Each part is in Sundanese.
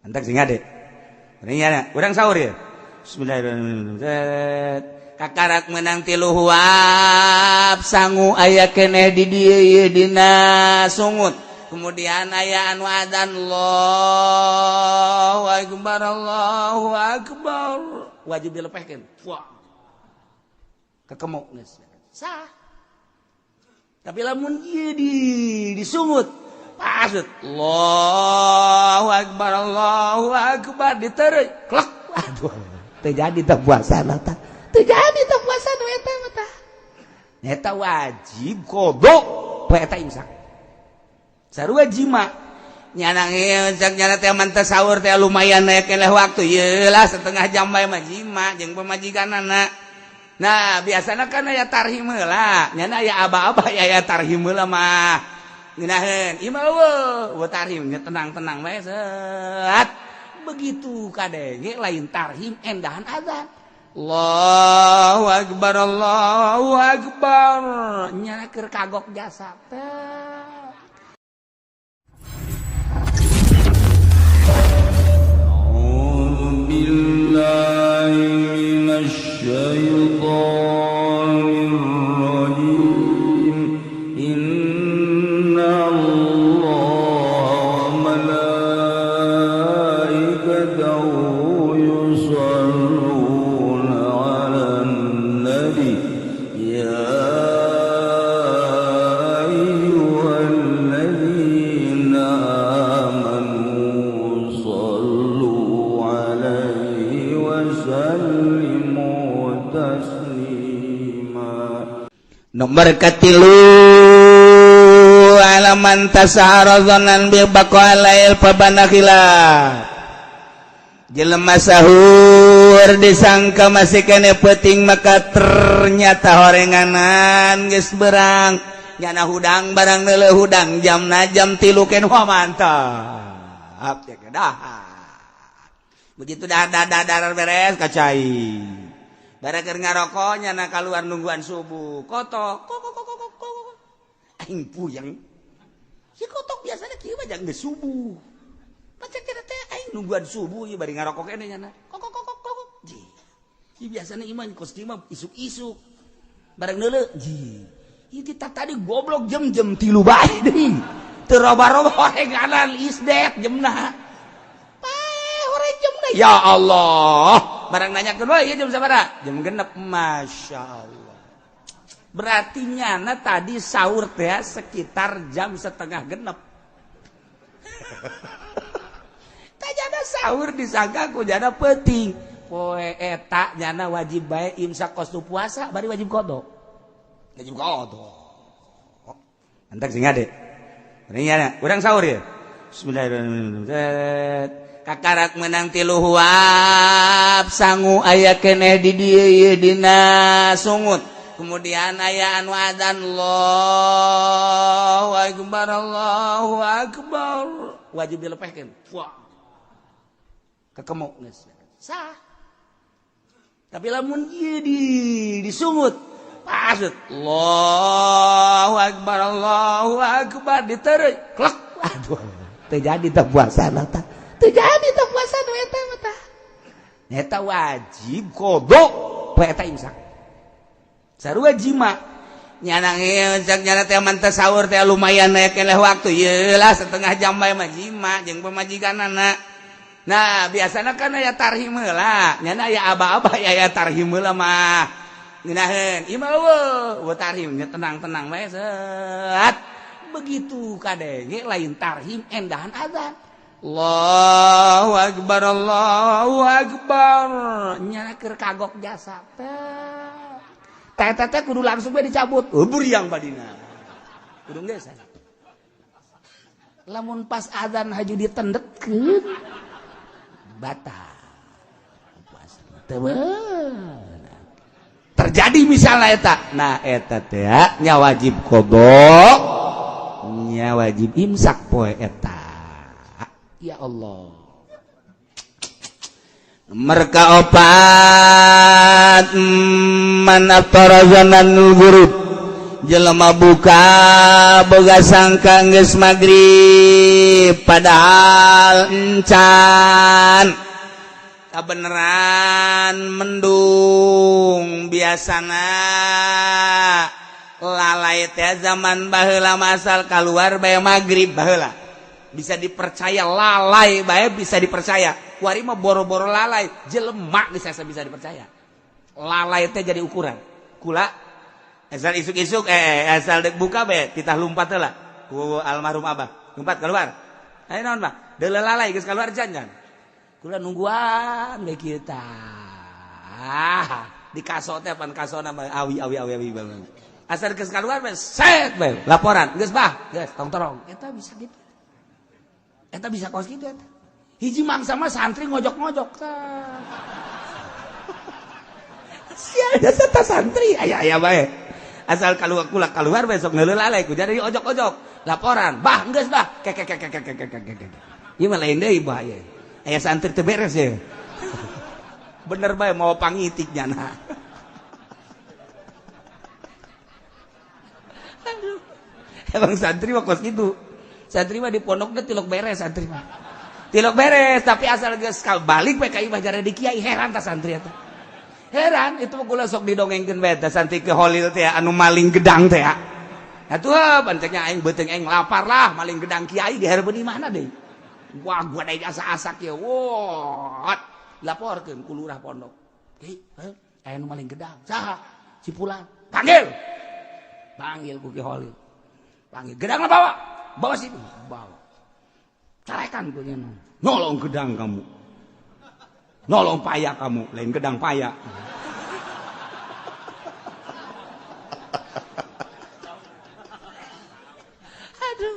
Entak sing ade. Ini urang sahur ya. Bismillahirrahmanirrahim. Kakarak menang tilu huap sangu aya keneh di dieu ieu dina sungut. Kemudian aya anu adzan, Allahu akbar, Allahu akbar, wajib dilepehkeun. Wah. Kekemuk geus. Sah. Tapi lamun ieu di disungut pasut Allahu akbar, Allahu akbar, diteureuy klek, aduh, teu jadi teh puasa tah, teu jadi teh puasa nu eta mah tah. Eta wajib qodho poe eta, imsak sarua jima. Nyana ieu cek nyana teh man teh sahur teh lumayan aya keneh waktu ieu lah, setengah jam bae mah jima jeung pamajikanana. Nah, biasana kan aya tarhim heula, nyana aya aba-aba aya tarhim heula mah ngeunaheun. Ieu mah eueuh tarhim nya, tenang-tenang bae set. Begitu kadenge lain tarhim, endahan azan, Allahu akbar, Allahu akbar, nyana keur kagok jasa teh. أعوذ بالله من الشيطان الرجيم. إن الله وملائكته يصلون على النبي يا أيها الذين آمنوا صلوا عليه وسلموا تسليما. Nomor katilu, ala man tasahara dhannan bi baqa lail fabana khilaf. Jelema sahur disangka masih kene peuting, maka ternyata horenganan geus berang. Nyana hudang, barang neuleuh hudang jamna jam 3 ken. Wah, mantap ya, dah begitu dah dah dah dah beres kacai. Barang keur ngarokok, nyana keluar nungguan subuh, kotok kok kok kok kok kok. Aing puyeng si kotok, biasanya kieu mah jangan geus subuh. Pacek kira teh aing nungguan subuh ieu bari ngarokok keneh, nyana kok kok kok kok kok. Ji, ieu biasanya iman kos kieu mah isuk-isuk. Barang neuleuh, ji, ieu kita tadi goblok jam-jam 3 bae deui teu roba-roba horenganan isdet jamna. Pae hore jamna, ya Allah. Barang nanya kedua, iya, jam sabaraha? Jam 6. Masya Allah, berarti nyana tadi sahur teh sekitar jam 5.30. Tak jana sahur disangka ku jana penting. Poe eta nyana wajib bae imsak kos nu puasa, bari wajib qodho, wajib qodho. Entak sing ade. Ini nyana urang sahur ya. Bismillahirrahmanirrahim. Kakarak menang tilu huap sangu aya keneh di dieu ieu dina sungut. Kemudian aya anu adzan, Allahu akbar, Allahu akbar, wajib dilepehkeun. Wah. Kekemuk geus sah. Tapi lamun ieu di disungut pasut Allahu akbar, Allahu akbar, diteureuy klek, aduh, teu jadi teh puasa tah, teu jadi teh puasa nu eta mah tah. Eta wajib qodho poe eta, imsak sarua jima. Nyana ieu cek nyana teh man teh sahur teh lumayan aya keneh waktu ieu lah, setengah jam bae mah jima jeung pamajikanana. Nah, biasana kan aya tarhim heula, nyana aya aba-aba aya tarhim heula mah ngeunaheun. Ieu mah eueuh tarhim nya, tenang-tenang bae set. Begitu kadenge lain tarhim, endahan azan, Allahu akbar, Allahu akbar, nyana keur kagok jasa teh teh teh kudu langsung bae dicabut. Oh, buriang badina kudu geus. Lamun pas azan haju ditendetkeun, batal puasa. Teu terjadi misalnya eta. Nah, eta teh nya wajib qodho, nya wajib imsak poe eta. Ya Allah. Mereka opat, man aftara zananul ghurub. Jelema buka boga sangka geus magrib, padahal encan. Kabeneran mendung. Biasana lalai teh zaman baheula masal keluar bae magrib baheula. Bisa dipercaya, lalai bae bisa dipercaya. Kuari mah boro-boro lalai, jelema bisa bisa dipercaya. Lalai teh jadi ukuran. Kula asal isuk-isuk, asal dek buka bae titah lumpat lah ku almarhum abah. Lumpat keluar. Ayo naon, Bah? Deuleu lalai geus keluar jangan. Kula nungguan bae kieu tah. Di kaso teh pan kasona mah awi awi awi awi banget. Asal geus keluar bae set bae laporan geus, Bah, geus tong torong. Eta bisa gitu. Eta bisa kos kitu eta. Hiji mangsa mah santri ngojok-ngojok tah. Sia eta santri aya aya bae. Asal keluar kula keluar besok ngeuleuh lalai ku jadi ojok-ojok laporan, Bah, geus, Bah. Kek kek kek kek kek kek kek. Ieu mah lain deui bahaya. Aya santri teu beres ya. Bener bae mau pangitik nyana. Aduh. Emang santri mah kos gitu. Santri mah di pondokna tilok beres santri mah. Tilok beres, tapi asal geus balik bae ka imah jare di kiai, heran tah santri eta. Heran itu mah kula sok didongengkeun bae tah santri ke Holil teh anu maling gedang teh. Atuh panceknya aing beuteung aing lapar lah maling gedang kiai di hareupeun imahna deui. Wah, gua deui asa-asak ya. Wah, laporkeun ku lurah pondok. Kiai, aya nu maling gedang. Saha? Si Fulan. Panggil. Panggil ku Ki Holil. Panggil. Gedangna bawa. Bawa sini. Bawa. Carekan ku nya. Nolong gedang kamu. Nolong paya kamu, lain gedang paya. Aduh,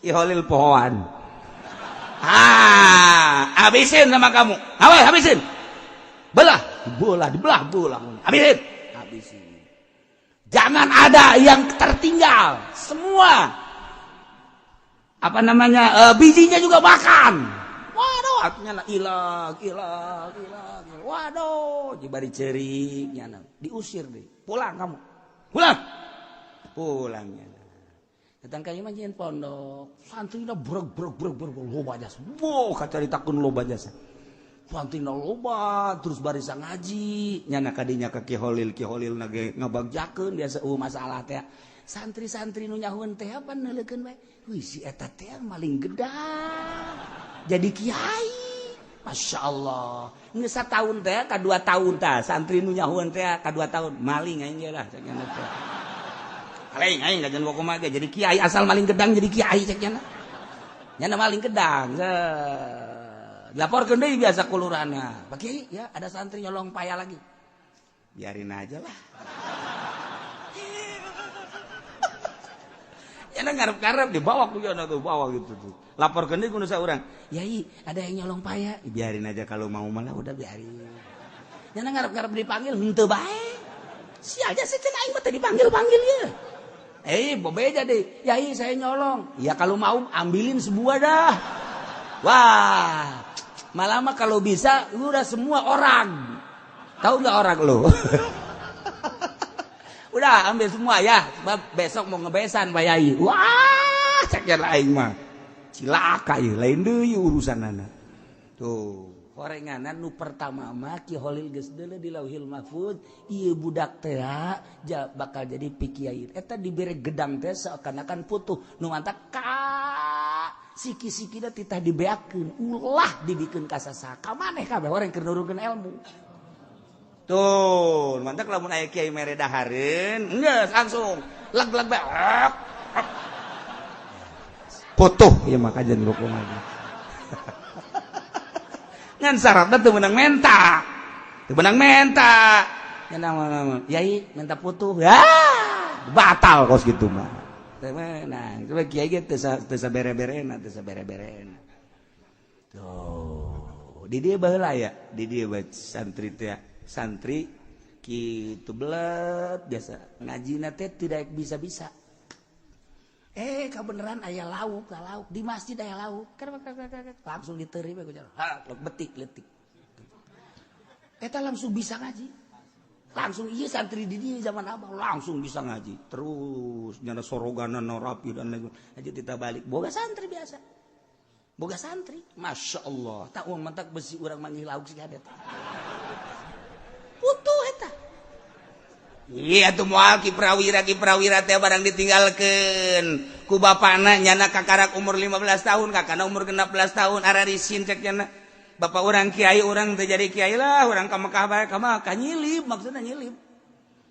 Ki Holil pohoan. Ah, habisin sama kamu. Awas, habisin. Belah, belah, dibelah, belah. Habisin. Habisin. Jangan ada yang tertinggal. Semua. Apa namanya? Bijinya juga makan. Waduh, artinya ilang, ilang, ilang. Waduh, jibari cerik nyana. Diusir deh. Pulang kamu. Pulang. Pulang nyana. Datang ka imah nyieun pondok. Santrina breg breg breg breg loba jasa. Wah, kacaritakeun loba jasa. Santrina loba terus barisa ngaji. Nyana kadinya ka Ki Holil, Ki Holil na ge ngabagjakeun biasa masalah teh. Santri-santri nu nyahueun teh apa neuleukeun bae. Wih, si eta teh maling gedang. Jadi kiai. Masya Allah. Geus sataun teh ka 2 tahun tah santri nu nyahueun teh ka 2 tahun maling aing ge lah cek nya teh. Maling aing kajian kumaha ge jadi kiai asal maling gedang jadi kiai cek nya. Nya maling gedang. Dilaporkeun deui biasa ku lurahna. Pak Kiai, ya ada santri nyolong paya lagi. Biarin aja lah. Ya ngarep-ngarep dibawa ku nya tuh bawa gitu tuh. Laporkeun deui ku nu saurang. Yai, ada yang nyolong paya. Biarin aja kalau mau malah udah biarin. Nya ngarep-ngarep dipanggil henteu bae. Sia aja sih cenah aing mah teu dipanggil-panggil ya. Bebeja deh. Yai, saya nyolong. Ya kalau mau ambilin sebuah dah. Wah, malah mah kalau bisa lu udah semua orang. Tahu nggak orang lu? Udah ambil semua ya, sebab besok mau ngebesan Pak Yai. Wah, cek aing mah. Cilaka ieu, lain deui urusanana. Tuh, horenganan nu pertama mah Ki Holil geus deuleu di Lauhil Mahfud, ieu budak teh bakal jadi pikiai. Eta dibere gedang teh seakan-akan putuh, nu mantak ka siki-sikina titah dibeakeun, ulah dibikeun ka sasaha. Ka maneh kabeh orang keur nurunkeun ilmu. Tuh, mantak lamun aya kiai mere dahareun, geus langsung leg-leg bae. Putuh ieu mah kajian kumaha. Ngan syaratna teu meunang menta. Teu meunang menta. Nya yai minta putuh. Ya, batal kos kitu mah. Teu meunang. Coba kiai ge teu sabere-berena, teu sabere-berena. Tuh, di dieu baheula ya, di dieu bae santri teh. Santri kitu belet biasa ngajina teh tidak bisa-bisa. Kebeneran aya lauk, lauk di masjid aya lauk. Langsung diterima ku ha, betik letik. Eta langsung bisa ngaji. Langsung iya santri di dia zaman abah langsung bisa ngaji. Terus nyana soroganan rapi dan lain aja kita balik. Boga santri biasa. Boga santri, masya Allah. Tak uang mentak besi urang manggil lauk sih ada. Putuh eta. Iya tuh moal Ki Prawira teh barang ditinggalkeun ku bapana nyana kakarak umur 15 tahun kakana umur 16 tahun ararisin cek nyana bapak urang kiai urang teh jadi kiai lah urang ka Mekah bae ka Mekah nyilip maksudna nyilip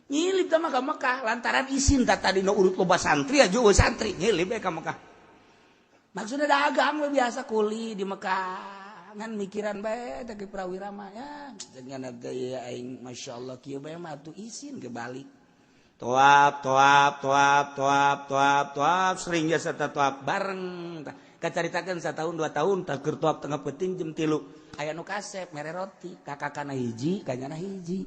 nyilip teh mah ka Mekah lantaran isin tah tadi nu urut loba santri aja eueuh santri nyilip bae ka Mekah maksudna dagang we biasa kuli di Mekah ngan mikiran bae teh Ki Prawira mah ya dengan gaya aing masyaallah kieu bae mah atuh isin kebalik toap toap toap toap toap toap sering jasa toap bareng kacaritakeun satahun 2 tahun tah keur toap tengah peuting jam 3 aya nu kasep mere roti kakakana hiji kanyana hiji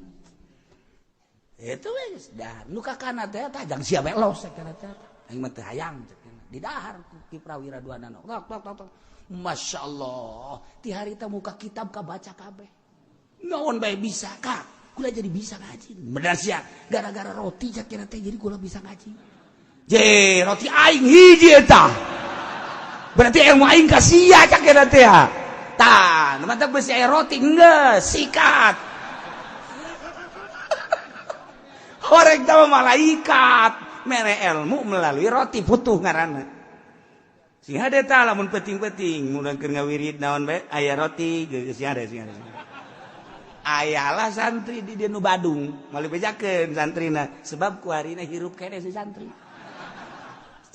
itu we geus dah nu kakana teh tah jang sia bae los cek teh aing mah teu hayang cek di dahar Ki Prawira duanana tok tok tok. Masya Allah, ti harita muka kitab kabaca kabeh. Naon bae bisa kak, kula jadi bisa ngaji. Bener sia, gara-gara roti cak kira teh jadi kula bisa ngaji. Je, roti aing hiji eta. Berarti ilmu aing ka sia cak kira teh. Tah, nu mantak besi aya roti geus, sikat. Horeg teh malaikat, mere ilmu melalui roti putuh ngaranna. Sing hade ta lamun penting-penting mun keur ngawirid naon bae aya roti geus sing hade sing hade. Ayalah santri di dieu nu Badung, moal dibejakeun santrina sebab kuarina hirup keneh si santri.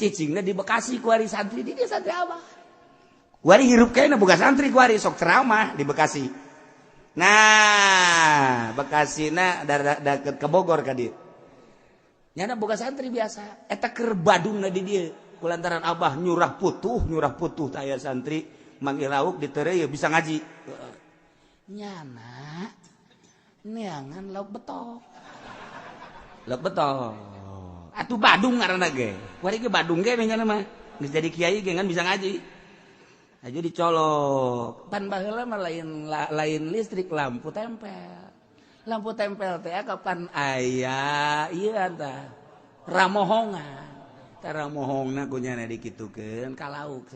Cicingna di Bekasi kuari santri di dieu santri abah. Kuari hirup keneh boga santri kuari sok ceramah di Bekasi. Nah, Bekasina deket ke Bogor ka dieu. Nyana boga santri biasa, eta keur Badungna di dieu. Kulantaran abah nyurah putuh taya santri manggil lauk ditereu bisa ngaji. Nyana neangan lauk betok. Lauk betok. Atuh Badung ngaranna ge. Kuari ge Badung ge nyana mah. Geus jadi kiai ge ngan bisa ngaji. Aja dicolok. Pan baheula mah lain listrik lampu tempel. Lampu tempel teh kapan aya ieu tah ramohongan. Tara mohongna ku nyana dikitukeun ka lauk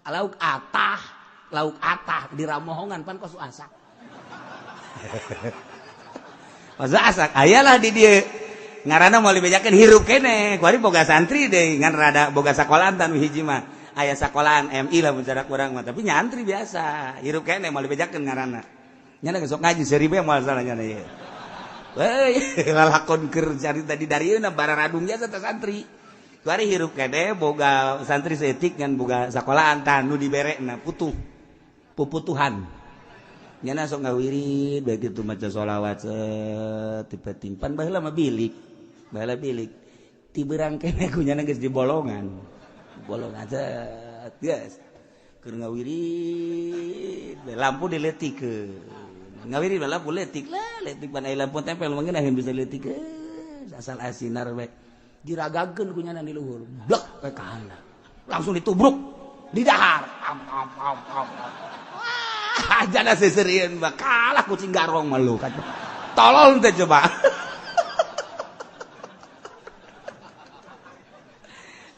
lauk atah di ramohongan pan kos asak. Kos asak ayalah di dieu ngaranna moal dibejakeun hirup keneh kuari boga santri deui ngan rada boga sakolahan tan hiji mah aya sakolahan MI lah mun cara kurang mah tapi nyantri biasa hirup keneh moal dibejakeun ngaranna nyana geus sok ngaji seuri bae moal salah nyana ieu. Weh, lalakon keur carita di darieuna bararadung jasa teh santri. Kuari hirup keneh boga santri seetik ngan boga sakolahan tah nu diberekna putuh. Puputuhan. Nyana sok ngawirid bae kitu maca sholawat tipe timpan baheula mah bilik. Baheula bilik. Ti beurang keneh ku nyana geus di bolongan. Bolongan set geus. Keur ngawirid lampu diletikeun. Ngawiri lampu letik lah letik pan aya lampu tempel mah ngeunaheun bisa letik asal asinar bae diragakeun ku nyana di luhur blek we ka handap langsung ditubruk di dahar am am am am wah jana seserieun mah kalah kucing garong mah lu tolol teh coba.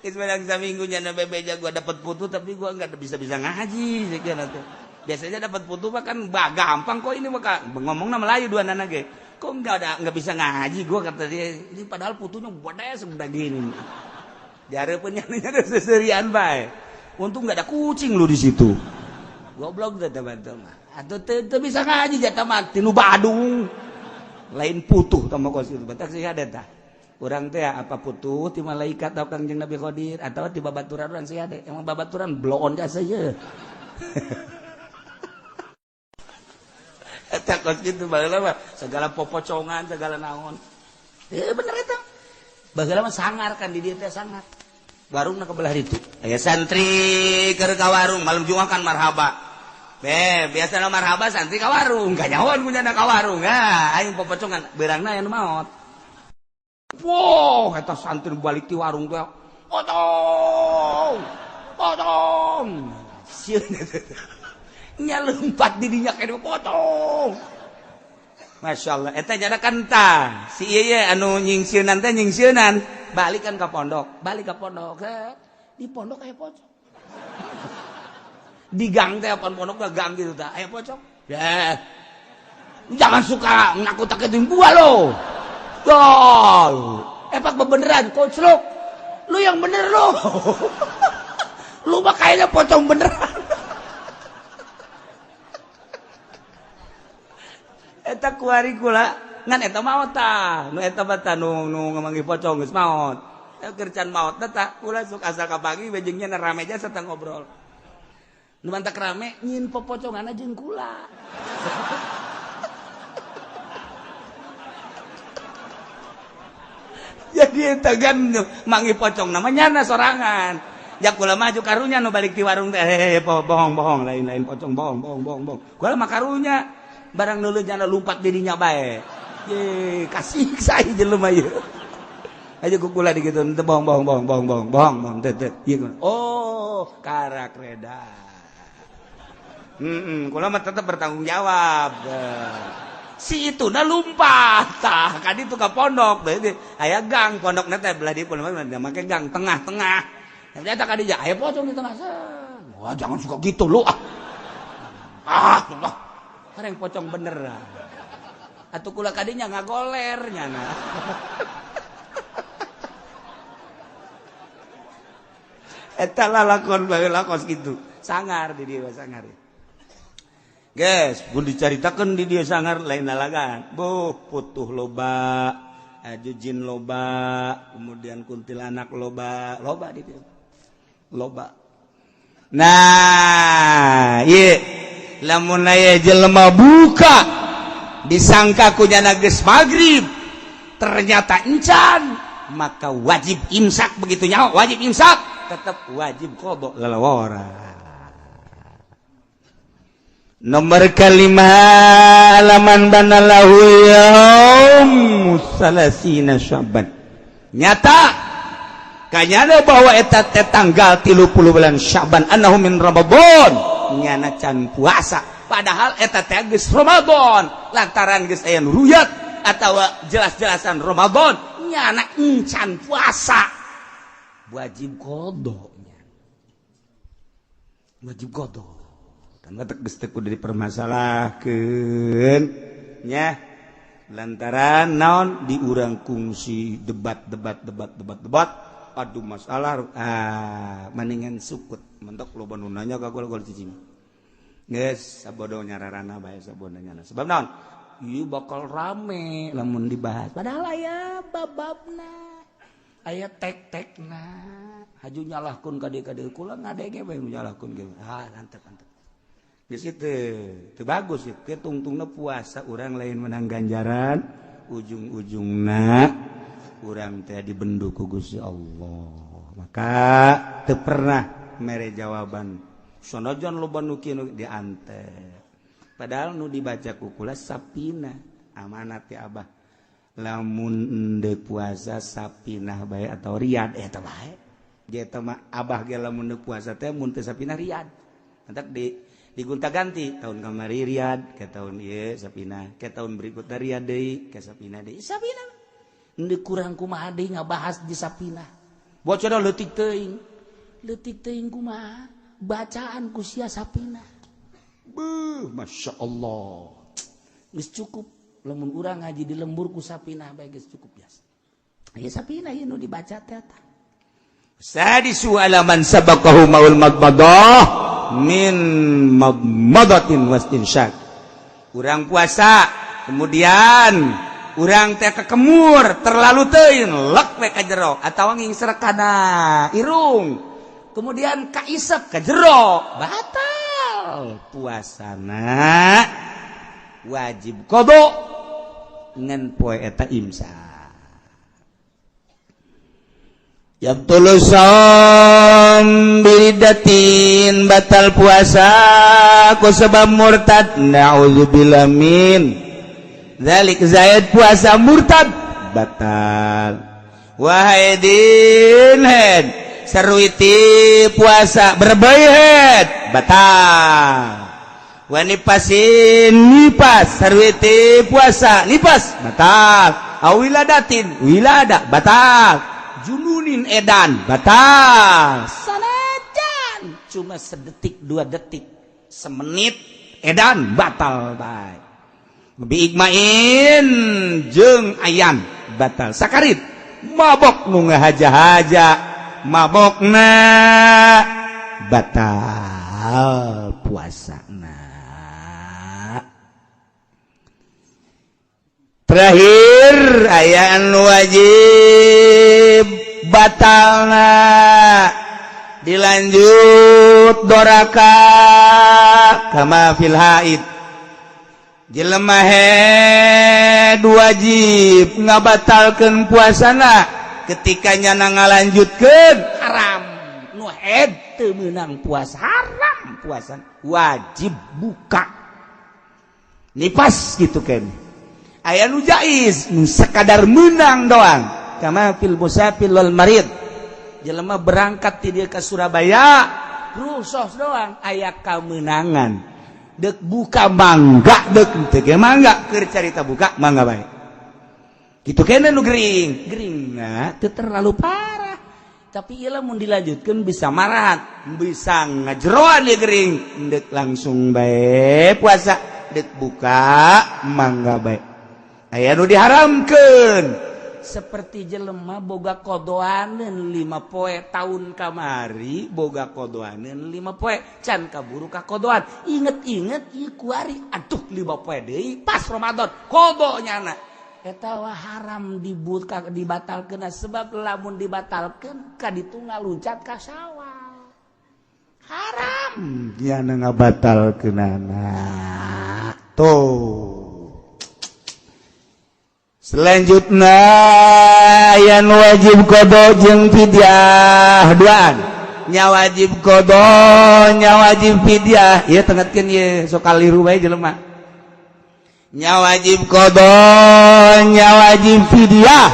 Geus menang saminggu nyana bebeja gua dapat putu tapi gua enggak bisa-bisa ngaji sekian atuh. Biasanya dapat putu mah kan gampang kok ini mah ngomongna Melayu dua nana ge. Kok enggak bisa ngaji gua kata dia. Ini padahal putunya gede segede gini. Dihareupeun nya ada seserian bae. Untung enggak ada kucing lu di situ. Goblok teh teman-teman. Atuh teu bisa ngaji jatah mah ti nu Badung. Lain putuh tah mah kos itu. Batak sih ada tah. Urang teh apa putuh ti malaikat atau Kangjeng Nabi Khidir atau ti babaturan urang sih ada. Emang babaturan bloon jasa ye. Eta kos kitu baheula mah segala popocongan segala naon. Bener eta. Baheula mah sangar kan di dieu teh sangar. Warungna ke belah ditu. Aya santri keur ka warung malam Jumat kan marhaba. Be, biasana marhaba santri ka warung, kanyahoan punya ka warung. Ah, aing popocongan beurangna aya nu maot. Wow, eta santri balik ti warung teh. Potong. Potong. Sieun nya lompat di dinya kene potong. Masya Allah, eta jada kentang si ieu anu nyingsieunan teh nyingsieunan balik kan ke pondok, balik ke pondok, di pondok aya pocong. Di gang teh apa pondok gang gitu tah aya pocong. Ya. Jangan suka nakut-nakutin gua lo. Dol. Epak bebeneran koclok. Lu yang bener lo. Lu mah kayaknya pocong beneran. Eta kuari kula ngan eta maot tah nu eta mah tah nu ngamanggih pocong geus maot. Kerjaan maot tah kula sok asal ka pagi bejengnya rame jasa tah ngobrol. Nu mantak rame nyin popocongan jeung kula. Jadi eta gan manggih pocong namanya nyana sorangan. Ya kula maju karunya nu balik ti warung teh bohong-bohong lain-lain pocong bohong bohong bohong bohong. Kula mah karunya barang nulu jana lumpat dirinya bae. Ye, kasih saya jelema ieu. Aja kukula digitu, teu bohong bohong bohong bohong bohong bohong bohong teu teu. Ieu oh, karak reda. Kula mah tetep bertanggung jawab. Si itu na lumpat tah ka ditu ka pondok. Aya gang pondokna teh belah dieu pondok make gang tengah-tengah. Ternyata ka dieu aya pocong di tengah. Wah, jangan suka gitu lu ah. Ah, Allah. Kareng pocong bener atuh kula kadinya ngagoler nyana. Eta lalakon bae lakos kitu. Sangar di dieu sangar. Guys, pun dicaritakeun di dieu sangar lain lalagan. Buh, putuh loba, aju jin loba, kemudian kuntilanak loba, loba di dieu. Loba. Nah, ieu lamun aya jelema buka disangka ku nyana geus magrib ternyata encan maka wajib imsak, begitu nyaho wajib imsak tetap wajib qada lalawara. Nomor kelima halaman banalahu yaum salasina Syaban nyata kanyana bahwa eta teh tanggal 30 bulan Syaban annahu min Ramadan nyana can puasa padahal eta teh geus Ramadan lantaran geus aya nu ruyat atawa jelas-jelasan Ramadan nyana encan puasa wajib qada nya, wajib qada kan batek geus teu kudu dipermasalahkeun nya lantaran naon diurang kungsi debat debat debat debat debat aduh masalah mendingan sukut mentok loba nu nanya ka gol-gol cicing geus sabodo nyararana bae sabodo nyana sebab naon ieu bakal rame lamun dibahas padahal aya bababna aya tek-tekna haju nyalahkeun ka dieu kula ngadege bae nu nyalahkeun ge ah antep antep geus teu teu bagus ieu tungtungna puasa urang lain menang ganjaran ujung-ujungna urang teh dibendu ku Gusti Allah maka teu pernah mere jawaban sanajan loba nu kieu diante padahal nu dibaca ku kula sapina amanat ti abah lamun endeu puasa sapinah bae atau riyad eta bae ge eta mah abah ge lamun endeu puasa teh mun teu sapinah riyad entak di digonta-ganti tahun kamari riyad ke tahun ieu sapinah ke tahun berikutna riyad deui ke sapinah deui sapinah Ndek kurang kumaha deui ngabahas di sapinah. Bocor leutik teuing. Leutik teuing kumaha? Bacaan ku sia sapinah. Beuh, Masya Allah. Geus cukup lamun urang ngaji di lembur ku sapinah bae geus cukup biasa. Ya sapinah ieu nu dibaca teh eta. Sadisu alaman sabaqahu maul madmadah min madmadatin wastinsyaq. Urang puasa kemudian urang teh kekemur terlalu teuing lek we ka jero atawa ngingsrek kana irung kemudian kaisep ka jero batal puasana wajib qada ngan poe eta imsak. Yabtulu shaum biridatin batal puasa ku sebab murtad naudzubillah min dzalik zaid puasa murtad batal. Wahai din head seruiti puasa berbayhet batal. Wanipasin nipas sarwiti puasa nipas batal. Awiladatin wilada batal. Jununin edan batal. Sanajan cuma sedetik dua detik semenit edan batal bae. Biigmain jeung ayan batal. Sakarit mabok nu ngahaja-haja mabokna batal puasana. Terakhir ayaan wajib batalna dilanjut doraka kama fil haid. Jelema haid wajib ngabatalkeun puasana ketika nyana ngalanjutkeun haram. Nu haid teu meunang puasa, haram puasa, wajib buka. Nipas gitu kan. Aya nu jaiz nu sekadar menang doang kama fil musafir wal marid. Jelema berangkat ti dieu ka Surabaya rusuh doang aya kamenangan dek buka mangga dek teu ge mangga keur carita buka mangga bae kitu kene nu gering geringna teu terlalu parah tapi ieu lamun dilanjutkeun bisa marahat bisa ngajeroan ieu gering dek langsung bae puasa dek buka mangga bae. Aya nu diharamkeun seperti jelema boga kodoaneun 5 poe tahun kamari boga kodoaneun 5 poe can kaburu ka kodoan inget-inget ieu kuari aduh 5 poe deui pas Ramadan kodo nyana eta wah haram dibuka dibatalkeun sebab lamun dibatalkeun ka ditu ngaluncat ka Sawal haram nyana ngabatalkeunana tuh. Selanjutnya yang wajib qadha jeung fidyah duaan. Nya wajib qadha, nya wajib fidyah. Ieu tengetkeun ieu sok kaliru bae jelema. Nya wajib qadha, nya wajib fidyah.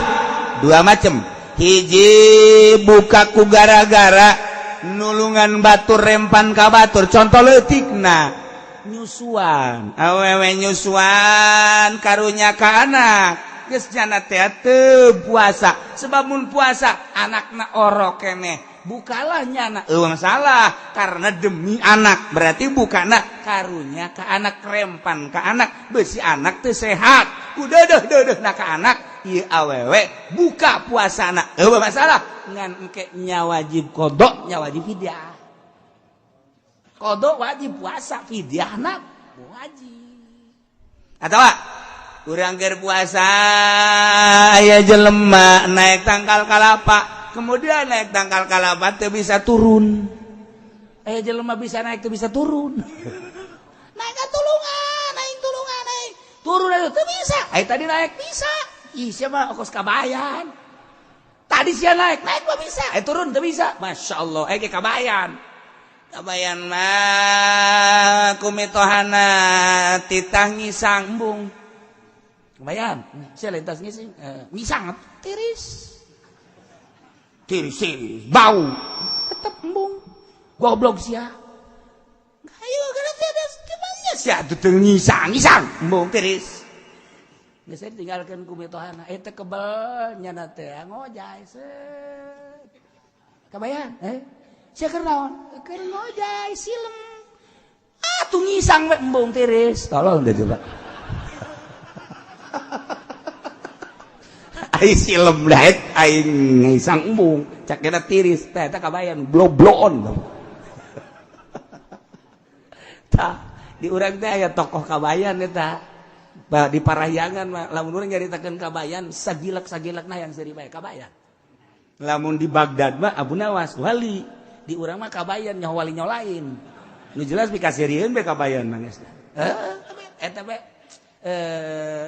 Dua macam. Hiji buka ku gara-gara nulungan batur rempan ka batur. Contoh leutikna nyusuan. Awewe nyusuan karunya ka anak. Geus jana teh teu puasa sebab mun puasa anakna orok keneh bukalah nyana eueuh masalah karena demi anak berarti bukana karunya ka anak rempan ka anak besi anak teu sehat ku deudeuh-deudeuhna ka anak ieu awewe buka puasana eueuh masalah ngan engke nya wajib qadha nya wajib fidyah. Qadha wajib puasa fidyahna wajib. Atawa urang keur puasa aya jelema naik tangkal kalapa kemudian naik tangkal kalapa teu bisa turun aya jelema bisa naik teu bisa turun naik ka tulungan naik tulungan naik turun atuh teu bisa aya tadi naik bisa ih sia mah kos kabayan tadi sia naik naik mah bisa aya turun teu bisa Masya Allah aya ge kabayan kabayan mah kumitohana titah ngisang embung. Kebayang, saya lintas ngising, ngisang tiris, tiris, tiris, bau, tetep embung, goblok sia. Ayo kana tiada gimana sia tuh ngisang, ngisang, embung tiris. Geus tinggalkeun ku mitohana, eta kebel nyana teh ngojay set. Kebayang, sia keur naon? Keur ngojay silem. Ah tuh ngisang we embung tiris. Tolong deh coba. Aing silem daek aing ngisang embung cak kena tiris teh eta kabayan blobloon tah di urang teh aya tokoh kabayan eta di Parahyangan mah lamun urang nyaritakeun kabayan sagilak-sagilakna yang seuri bae kabayan lamun di Baghdad mah Abu Nawas wali di urang mah kabayan nyaho wali nyaho lain nu jelas pikaseurieun bae kabayan mah geus eta bae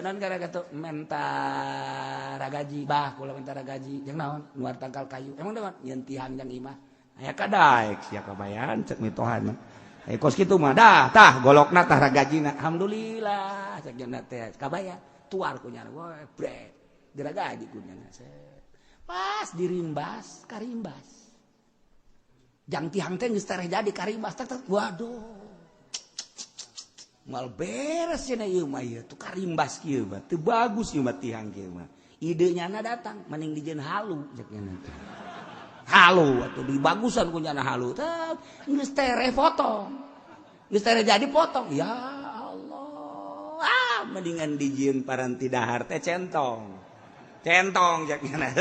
non gara gitu menta ragaji bah kula menta ragaji jeung naon nuar tangkal kayu emang naon nyeun tihang jang imah aya kadaek sia kabayan cek mitohan aya kos kitu mah dah tah golokna tah ragajina alhamdulillah cek jeung teh kabayan tuar ku nyana we brek diragaji ku nyana pas dirimbas karimbas jang tihang teh geus tereh jadi karimbas tak waduh. Mal beres cenah ieu mah ieu tuh karimbas kieu mah teu bagus ieu mah tihang kieu mah. Ide nyana datang mending dijieun halu cek nyana. Halu atuh dibagusan ku nyana halu. Tah geus tereh potong. Geus tereh jadi potong. Ya Allah. Ah mendingan dijieun paranti dahar teh centong. Centong cek nyana.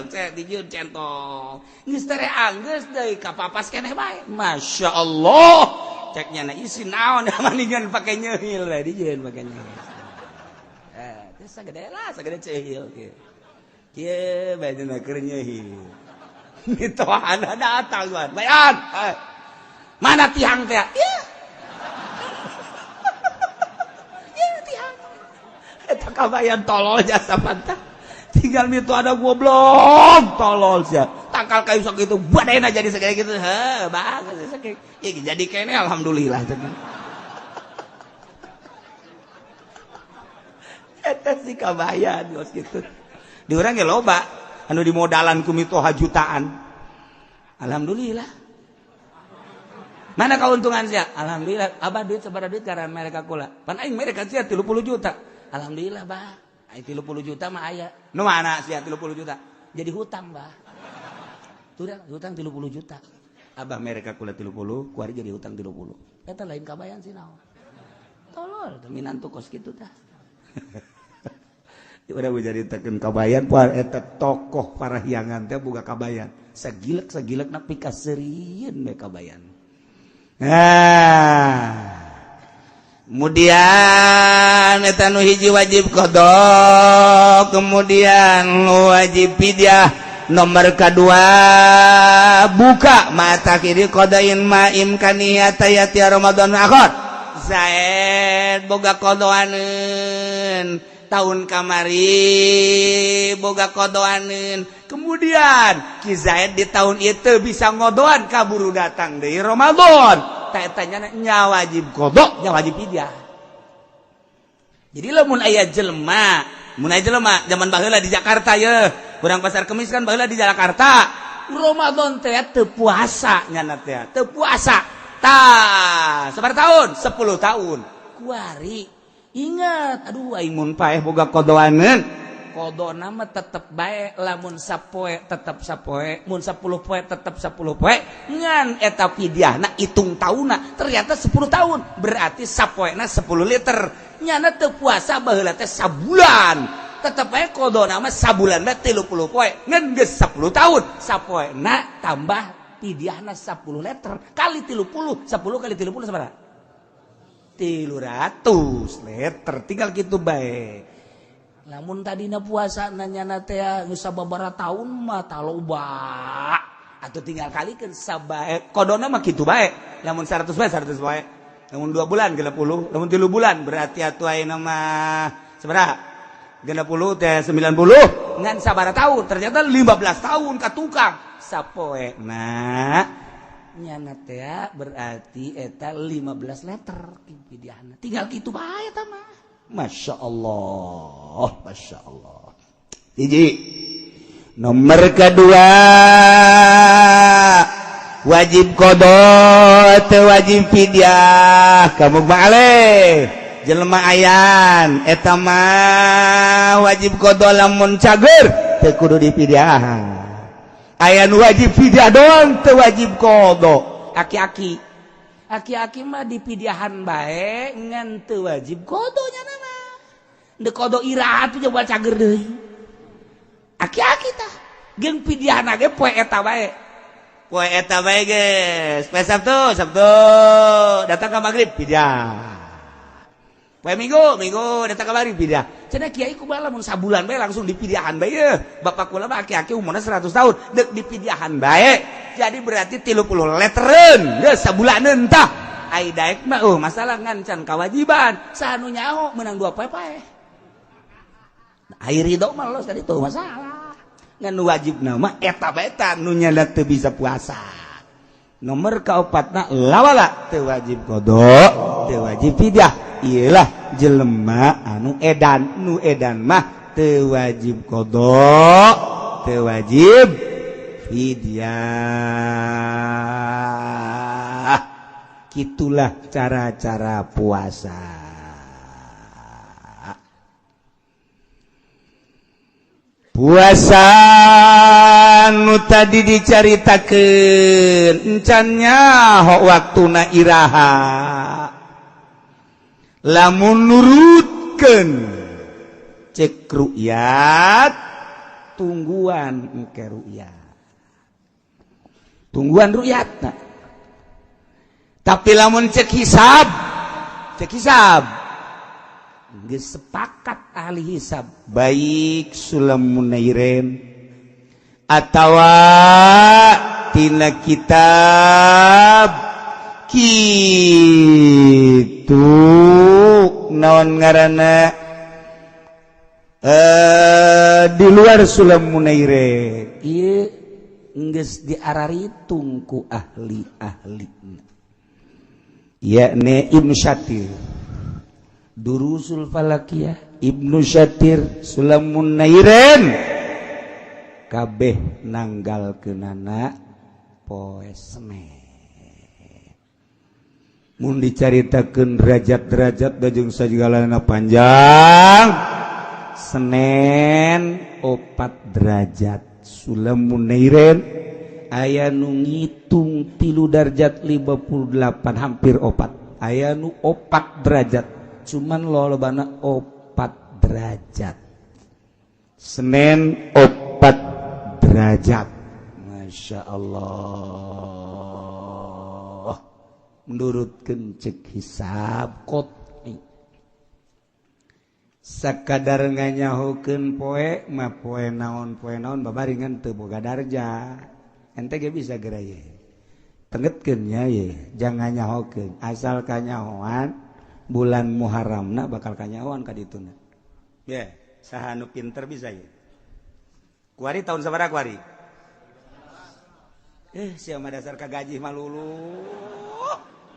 Cek dijieun centong. Geus tereh anggeus deui kapapas keneh bae. Masya Allah. Cek nyana isi naon mendingan pake nyeuhil we dijieun pake nyeuhil. Eh, teh sagede lah, sagede ceuhil kieu. Kieu bae dina keur nyeuhil. Mitohana datang tuan. Bayan. Mana tihang teh? Ya. Ya tihang. Eta kabayan tolol jasa pantah. Tinggal mito ada goblok tolol sia. Tangkal kayu sok itu badena jadi segede gitu. Heh, bagus sakitu. Ya jadi kene alhamdulillah. Eta si kabayan geus kitu. Di urang ge loba anu dimodalan ku mitoha jutaan. Alhamdulillah. Mana keuntungan sia? Alhamdulillah. Abah duit sabaraha duit karena mereka kula. Pan aing mereka sia 30 juta. Alhamdulillah, bah. Aing 30 juta mah aya. Nu mana sia 30 juta? Jadi hutang, bah. Tuh hutang 30 juta. Abah mereka kula 30, kuari jadi hutang 30. Eta lain kabayan sih naon. Tolol, teh minantu kos kitu tah. Udah nyaritakeun kabayan poe eta tokoh parahyangan teh boga kabayan. Sagilek-sagilek na pikaseurieun we kabayan. Nah, kemudian eta nu hiji wajib qada, kemudian wajib fidyah. Nomor kedua buka mata kiri qadain ma imkaniyata yati Ramadan akhir. Zaid boga qadaankeun tahun kamari boga qadaankeun. Kemudian Ki Zaid di tahun itu bisa ngodoan kaburu datang dari Ramadan. Tak tanya nya wajib qada, nya wajib fidyah. Jadi lamun aya jelema, mun aya jelema zaman baheula di Jakarta ye, urang pasar Kemis kan baheula di Jakarta. Ramadan teh teu puasa nyana teh, teu puasa. Tah, sabaraha tahun? 10 tahun. Kuari ingat, aduh aing mun paeh boga qadaankeun. Qadana mah tetep bae lamun sapoe tetep sapoe, mun 10 poe tetep 10 poe, ngan eta fidyahna hitung taunna ternyata 10 tahun, berarti sapoena 10 liter. Nyana teu puasa baheula teh sabulan. Tetep bae qadana mah sabulan mah 30 poe, ngan geus 10 tahun. Sapoena tambah fidyahna 10 liter kali 30, 10 kali 30 sabaraha? 300 liter, tinggal gitu bae. Lamun tadina puasa nanya teh geus sababaraha tahun mah taloba. Atau tinggal kalikeun sabae qadana mah kitu bae. Lamun 100 bae 100 bae. Lamun 2 bulan 60, lamun 3 bulan berarti atuh ayeuna mah sabaraha? 60 teh 90 ngan sabaraha tahun? Ternyata 15 tahun ka tukang sapoe. Nah, nyana teh berarti eta 15 liter fidyahna. Tinggal kitu bae eta mah. Masya Allah, Masya Allah. Hiji. Nomor kedua wajib qada teu wajib fidyah. Kamu balik jelema ayan eta mah wajib qada lamun cager teu kudu dipidyahan. Aya nu wajib fidyah doang teu wajib qada. Aki-aki. Aki-aki mah dipidyahan bae ngan teu wajib qada nya mah. Deuk qada iraha tuh coba cager deui. Aki-aki tah jeung pidyahna ge poe eta bae. Poe eta bae geus. Poe Sabtu, Sabtu datang ka magrib pidyah. Poe Minggu, Minggu datang ka magrib pidyah. Cenah kiai kumaha lamun sabulan bae langsung dipidyahan bae ye. Bapak kula mah aki-aki umurna 100 tahun deuk dipidyahan bae. Jadi berarti 30 leteren geus sabulaneun tah. Ai daek mah masalah ngan can kewajiban. Saha nu nyaho meunang 2 poe pae. Ai ridho mah los tadi tuh masalah. Ngan wajib nama eta bae ta nu nyana teu bisa puasa. Nomor kaopatna lawala teu wajib qada, teu wajib fidyah. Iyalah jelema anu edan, nu edan mah teu wajib qada, teu wajib fidyah. Gitulah cara-cara puasa. Puasa nu tadi dicaritakeun encan nyaho waktuna iraha. Lamun nurutkeun cek ru'yat, tungguan engke ru'yat. Tungguan ru'yatna. Tapi lamun cek hisab geus sepakat ahli hisab baik Sulam Munairin atawa tina kitab kitu naon ngaranna di luar Sulam Munairin ieu geus diararitung ku ahli-ahli yakni Ibnu Syatir Durusul Falakiyah Ibnu Syatir Sulamun Nairin kabeh nanggal kenana poe Senin. Mun dicaritakeun derajat-derajat jeung sagalana panjang Senin 4 derajat Sulamun Nairin aya nu ngitung 3 derajat 58 hampir 4 aya nu 4 derajat cuman lolobana 4 derajat. Senin 4 derajat. Masya Allah. Menurutkeun cek hisab qot'i. Sakadar nganyahokeun poe mah poe naon babaringan teu boga darja. Ente ge bisa geura ye. Tengetkeun nya ye, jangan nyahokeun asal kanyahoan bulan Muharramna bakal kanyahoan ka dituna. Ye, saha nu pinter bisa ye. Kuari tahun sabaraha kuari? Sia mah dasar ka gaji mah lulu.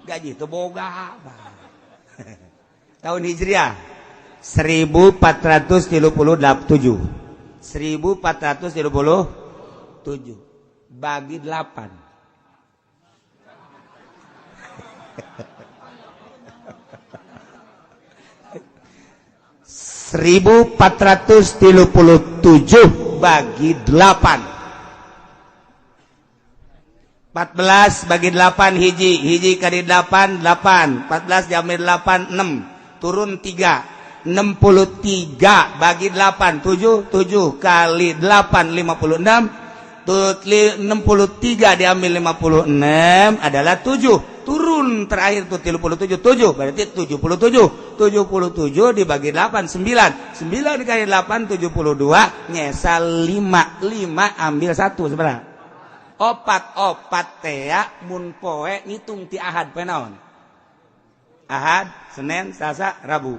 Gaji teu boga. Tahun Hijriah 1437. 1437 bagi 8. 1437 bagi 8. 14 bagi 8 hiji, hiji kali 8 8, 14 jamir 8 6, turun 3. 63 bagi 8 7, 7 kali 8 56, 63 diambil 56 adalah 7, turun terakhir tuh 37, 7 berarti 77, 77 dibagi 8 9, 9 dikali 8 72, nyesal 5, 5 ambil 1 seberapa? 4, 4 tea mun poe ngitung ti Ahad poe naon? Ahad, Senin, Selasa, Rabu.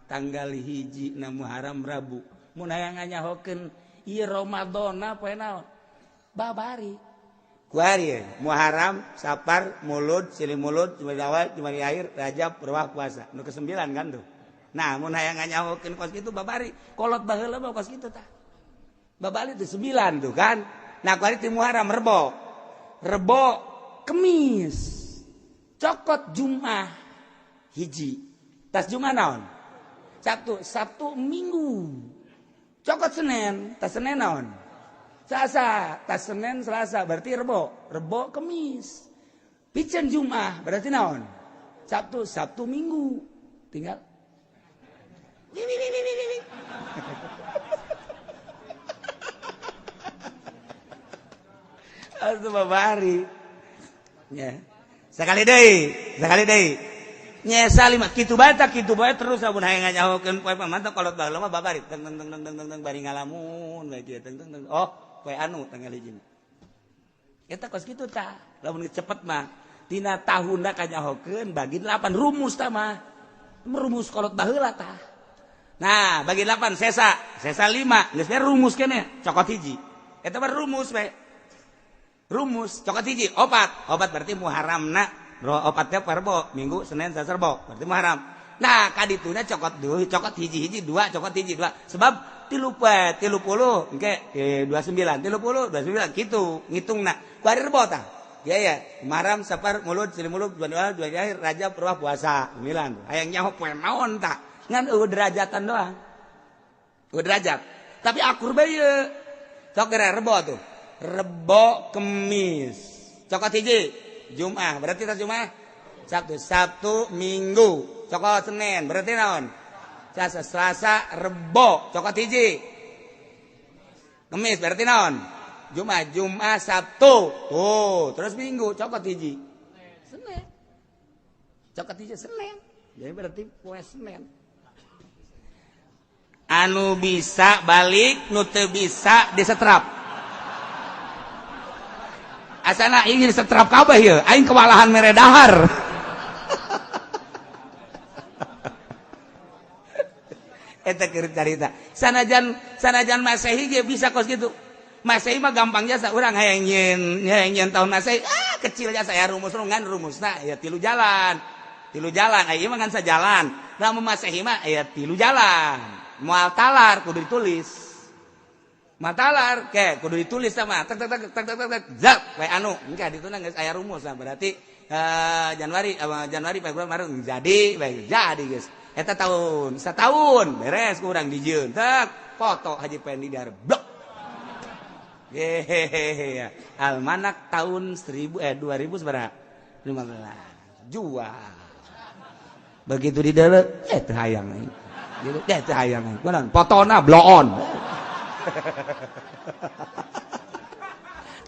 Tanggal 1 na Muharram Rabu. Mun hayang nganyahokeun ieu Ramadana poe naon? Babari. Kuari Muharram, Sapar, Mulud, Silih Mulud, Jumadil Awal, Jumadil Akhir, Rajab, Ruwah, puasa. Nu ke-9 kan tuh. Nah, mun hayang nganyahokeun kos kitu babari. Kolot baheula mah kos kitu tah. Babari teh 9 tuh kan. Nah, kuari ti Muharram Rebo. Rebo Kemis. Cokot Jumat hiji. Tas Jumat naon? Sabtu, Sabtu Minggu. Cokot Senin, tas Senin naon? Selasa, tas Senin Selasa berarti Rebo, Rebo Kemis. Piceun Jumat berarti naon? Sabtu, Sabtu Minggu. Tinggal Atuh babari. Ya. Sekali deui, sekali deui. Nyesa lima kitu bae tah kitu bae terus amun hayang nganyahokeun poe pamantau kolot baheula mah babari teng teng teng teng teng teng bari ngalamun bae kieu teng teng teng. Oh, poe anu tanggal hiji. Eta kos kitu tah. Lamun cepet mah tina tahunna kanyahokeun bagi 8 rumus tah mah. Rumus kolot baheula tah. Nah, bagi 8 sesa, sesa 5, geus rumus keneh cokot hiji. Eta mah rumus we. Rumus cokot hiji opat, opat berarti Muharramna opatnya Rebo, Minggu, Senin, Selasa, Rebo berarti Muharram. Nah, kadituna cokot dua, cokot hiji-hiji dua, cokot hiji dua. Sebab 30 engke 29, 30 29 kitu ngitungna. Kuari Rebo tah. Ya ya, Muharram, Safar, Mulud, Sri Mulud, dua dua dua akhir, Rajab, Ruah, puasa. 9. Hayang nyaho poe naon tak? Ngan eueuh derajatan doang. Eueuh derajat. Tapi akur bae ieu. Sok geura Rebo tuh. Rebo Kemis. Cokot hiji, Jumat. Berarti tas Jumat? Sabtu, Sabtu, Minggu. Cokot Senin, berarti naon? Selasa, Selasa, Rebo, cokot hiji. Kemis berarti naon? Jumat, Jumat, Sabtu. Tuh, terus Minggu cokot hiji. Senin. Cokot hiji Senin. Jadi berarti poe Senin. Anu bisa balik, nu teu bisa disetrap. Asana ingin disetrap kabeh ieu, aing kewalahan mere dahar. Eta keur carita. Sanajan Masehi ge bisa kos gitu. Masehi mah gampang jasa urang hayang nyieun tahun Masehi. Ah, kecil jasa ya rumus ngan rumusna ya tilu jalan. Tilu jalan, aya mah ngan sajalan. Nah Masehi mah aya tilu jalan. Moal talar kudu ditulis. Moal talar ke kudu ditulis sama tek tek tek tek tek tek zap we anu engke dituna geus aya rumus nah berarti Januari Januari Februari Maret jadi bae jadi geus. Eta tahun, setahun beres kurang dijieun. Tek foto Haji Pendi di blok. Hehehe. Almanak tahun 2015. Jual. Begitu di dalam teu hayang aing. Gitu, teu hayang aing. Kunaon? Fotona bloon.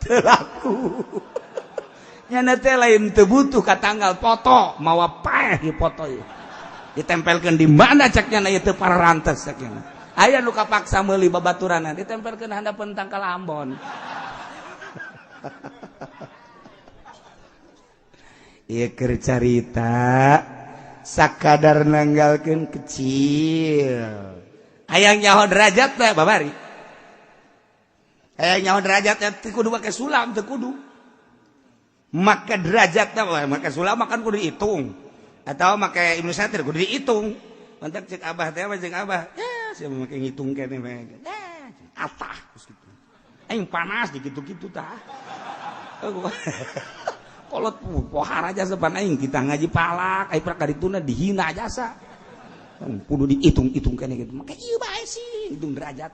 Teu laku. Nyana teh lain teu butuh ka tanggal foto, mawa paeh di foto ieu. Ditempelkan di mana ceknya na itu para rantes ceknya. Aya nu kapaksa meuli babaturanna ditempelkeun handapeun tangkal Ambon. Ieu keur carita sakadar nanggalkeun kecil. Hayang nyaho derajat teh babari. Hayang nyaho derajat teh kudu make sulam teu kudu. Make derajat teh make sulam makan kudu dihitung. Atau make Ibnu Satir kudu dihitung. Mantak cek abah teh cek abah. Ya, sia make ngitung keneh bae. Atah geus kitu. Aing panas di kitu-kitu tah. Kolot pohara jasa pan aing kita ngaji palak, aing prak karituna dihina jasa. Kudu dihitung-hitung keneh kitu. Make ieu bae sih, hitung derajat.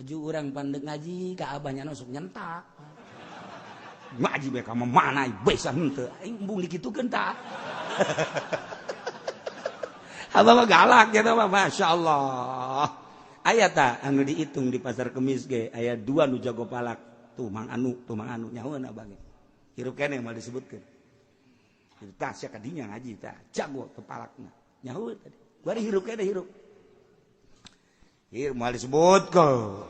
Aju urang pandek ngaji ka abahnya sok nyentak. Ngaji bae ka mana bisa henteu aing embung dikitukeun tah. Abah mah galak gitu mah masyaallah. Aya tah anu dihitung di pasar Kemis ge aya dua nu jago palak. Tuh Mang Anu, tuh Mang Anu nyahoeun abah ge. Hirup keneh moal disebutkeun. Itu tah sia ka dinya ngaji tah jago teu palakna. Nyahoeun tadi. Bari hirup keneh hirup. Hirup moal disebutkeun.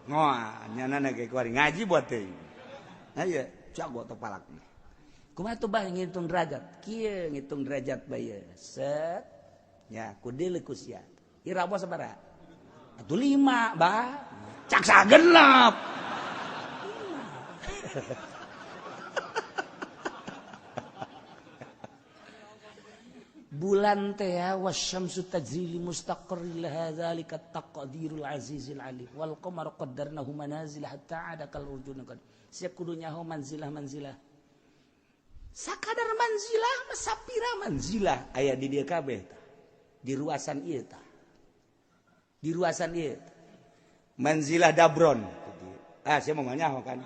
Ngoa nyana ge kuari ngaji buat teh. Aya jago teu palakna. Kumaha tuh bah ngitung derajat? Kieu ngitung derajat bae. Set. Ya, kudu ku sia. Ira apa sabaraha? Atuh 5, bah. Cak sagenep. Bulan teh wasyamsu tajri li mustaqarrin laha dzalika taqdirul azizil alim wal qamaru qaddarnahu manazil hatta ada kal urjun qad. Sia kudu nyaho manzilah-manzilah. Sakadar manzilah sapira manzilah aya di dieu kabeh tah. Di ruasan ieu tah. Di ruasan ieu. Manzilah dabron. Ah, saya mau nyaho kan.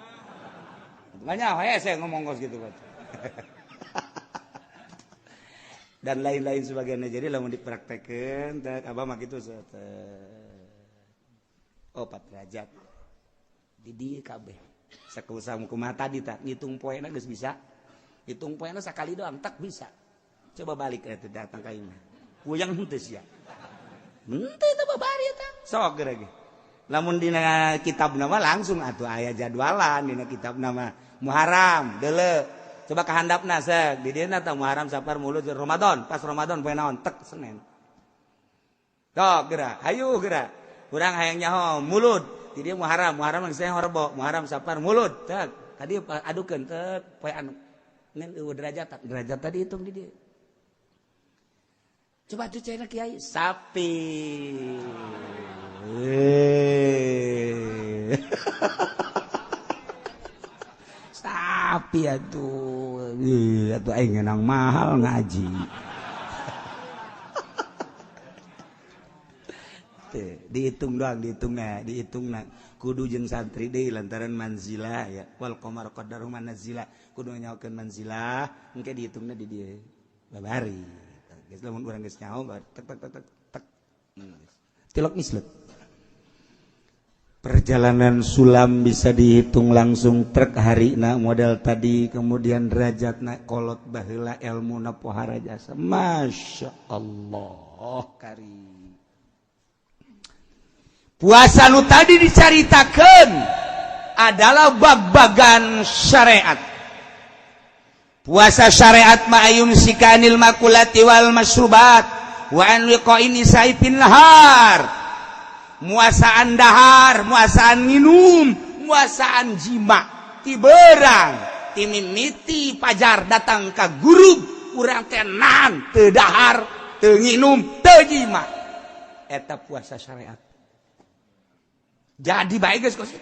Nyaho ya saya ngomong kos gitu kan. Dan lain-lain sebagainya. Jadi lamun dipraktekeun teh abah mah kitu oh 4 derajat. Di dieu kabeh. Sakusaha kumaha tadi tah ngitung poena geus bisa. Hitung poena sakali doang tak bisa. Coba balik eta datang ka imah. Kuyang henteu sia. Henteu teh babari eta. Sok geura ge. Lamun dina kitab nama langsung atuh aya jadwalan dina kitab nama Muharram deuleu. Coba kahandapna sek di dieu tah Muharram Safar Mulud Ramadan, pas Ramadan poe naon tek Senin. Sok geura, hayu geura. Urang hayang nyaho Mulud, di dieu Muharram, Muharram geus Rebo, Muharram Safar Mulud tek. Tadi adukeun tek poe anu. Ngan eueuh derajat, derajat tadi hitung di dieu. Coba tuh cina kiai sapi. Tapi atuh atuh aing ngenang mahal ngaji. Dihitung doang, dihitungna, dihitungna. Kudu jeung santri deui lantaran manzilah ya. Wal qamar qaddaru manazila. Kudu nyaokeun manzilah, engke dihitungna di dieu. Babari. Geus lamun urang geus nyaho tek tek tek tek tek. Tilok mislet. Perjalanan sulam bisa dihitung langsung truk harina model tadi, kemudian derajatna kolot baheula elmuna pohara jasa. Masya Allah karim. Puasa nu tadi dicaritakeun adalah bag-bagan syariat. Puasa syariat ma ayumsikanil makulati wal masrubat wa an liqa'in nisa'i fin nahar. Muasaan dahar, muasaan minum, muasaan jima, ti berang, ti mimiti pajar datang ka guru, urang teh nahan, teu dahar, teu nginum, teu jima. Eta puasa syariat. Jadi baik geus kos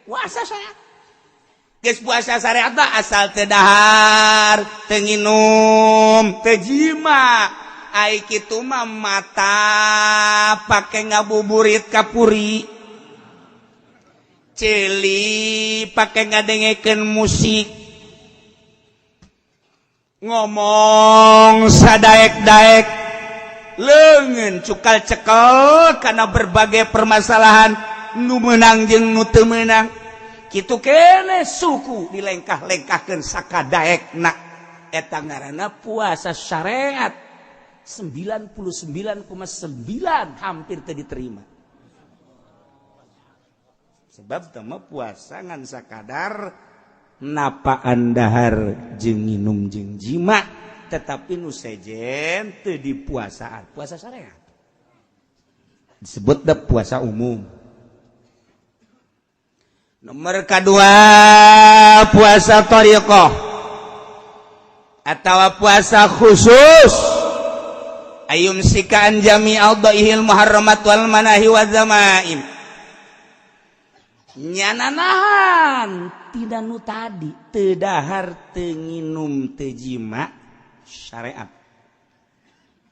puasa syariat. Geus puasa syariat mah asal teu dahar, teu nginum, teu jima. Ai kitu mah mata pake ngabuburit kapuri, ceuli pake ngadengekeun musik, ngomong sadaek-daek, leungeun cukal cekel karena berbagai permasalahan nu meunang jeung nu teu meunang. Kitu kene suku dilengkah-lengkahkeun sakadaekna. Eta ngaranna puasa syariat. 99,9 hampir teu diterima. Sebab teu mah puasa ngan sakadar napaan dahar jeung nginum jeung jima, tetapi nu sejen teu dipuasaan. Puasa syariat disebut da puasa umum. Nomor kedua puasa thariqah atau puasa khusus. Ayumsika an jami'al dhaihil muharramat wal manahi wa zamaim. Nyana nahan tidak nu tadi teu dahar teu nginum teu jima syariat.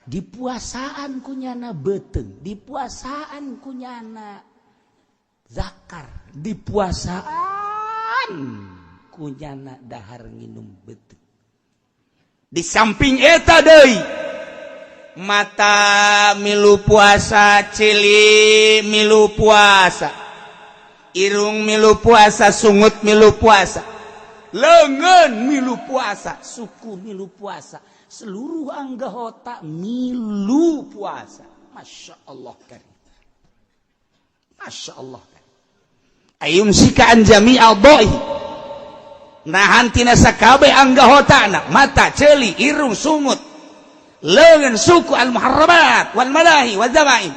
Dipuasaan ku nyana beuteung, dipuasaan ku nyana zakar, dipuasaan ku nyana dahar nginum beuteung. Di samping eta deui mata milu puasa, ceuli milu puasa, irung milu puasa, sungut milu puasa, leungeun milu puasa, suku milu puasa, seluruh anggota milu puasa. Masya Allah karim. Masya Allah karim. Ayumsika an jami'al dha'i. Nahan tina sakabeh anggotana, mata, ceuli, irung, sungut, leungeun, suku, al muharramat wal manahi wal zamaim.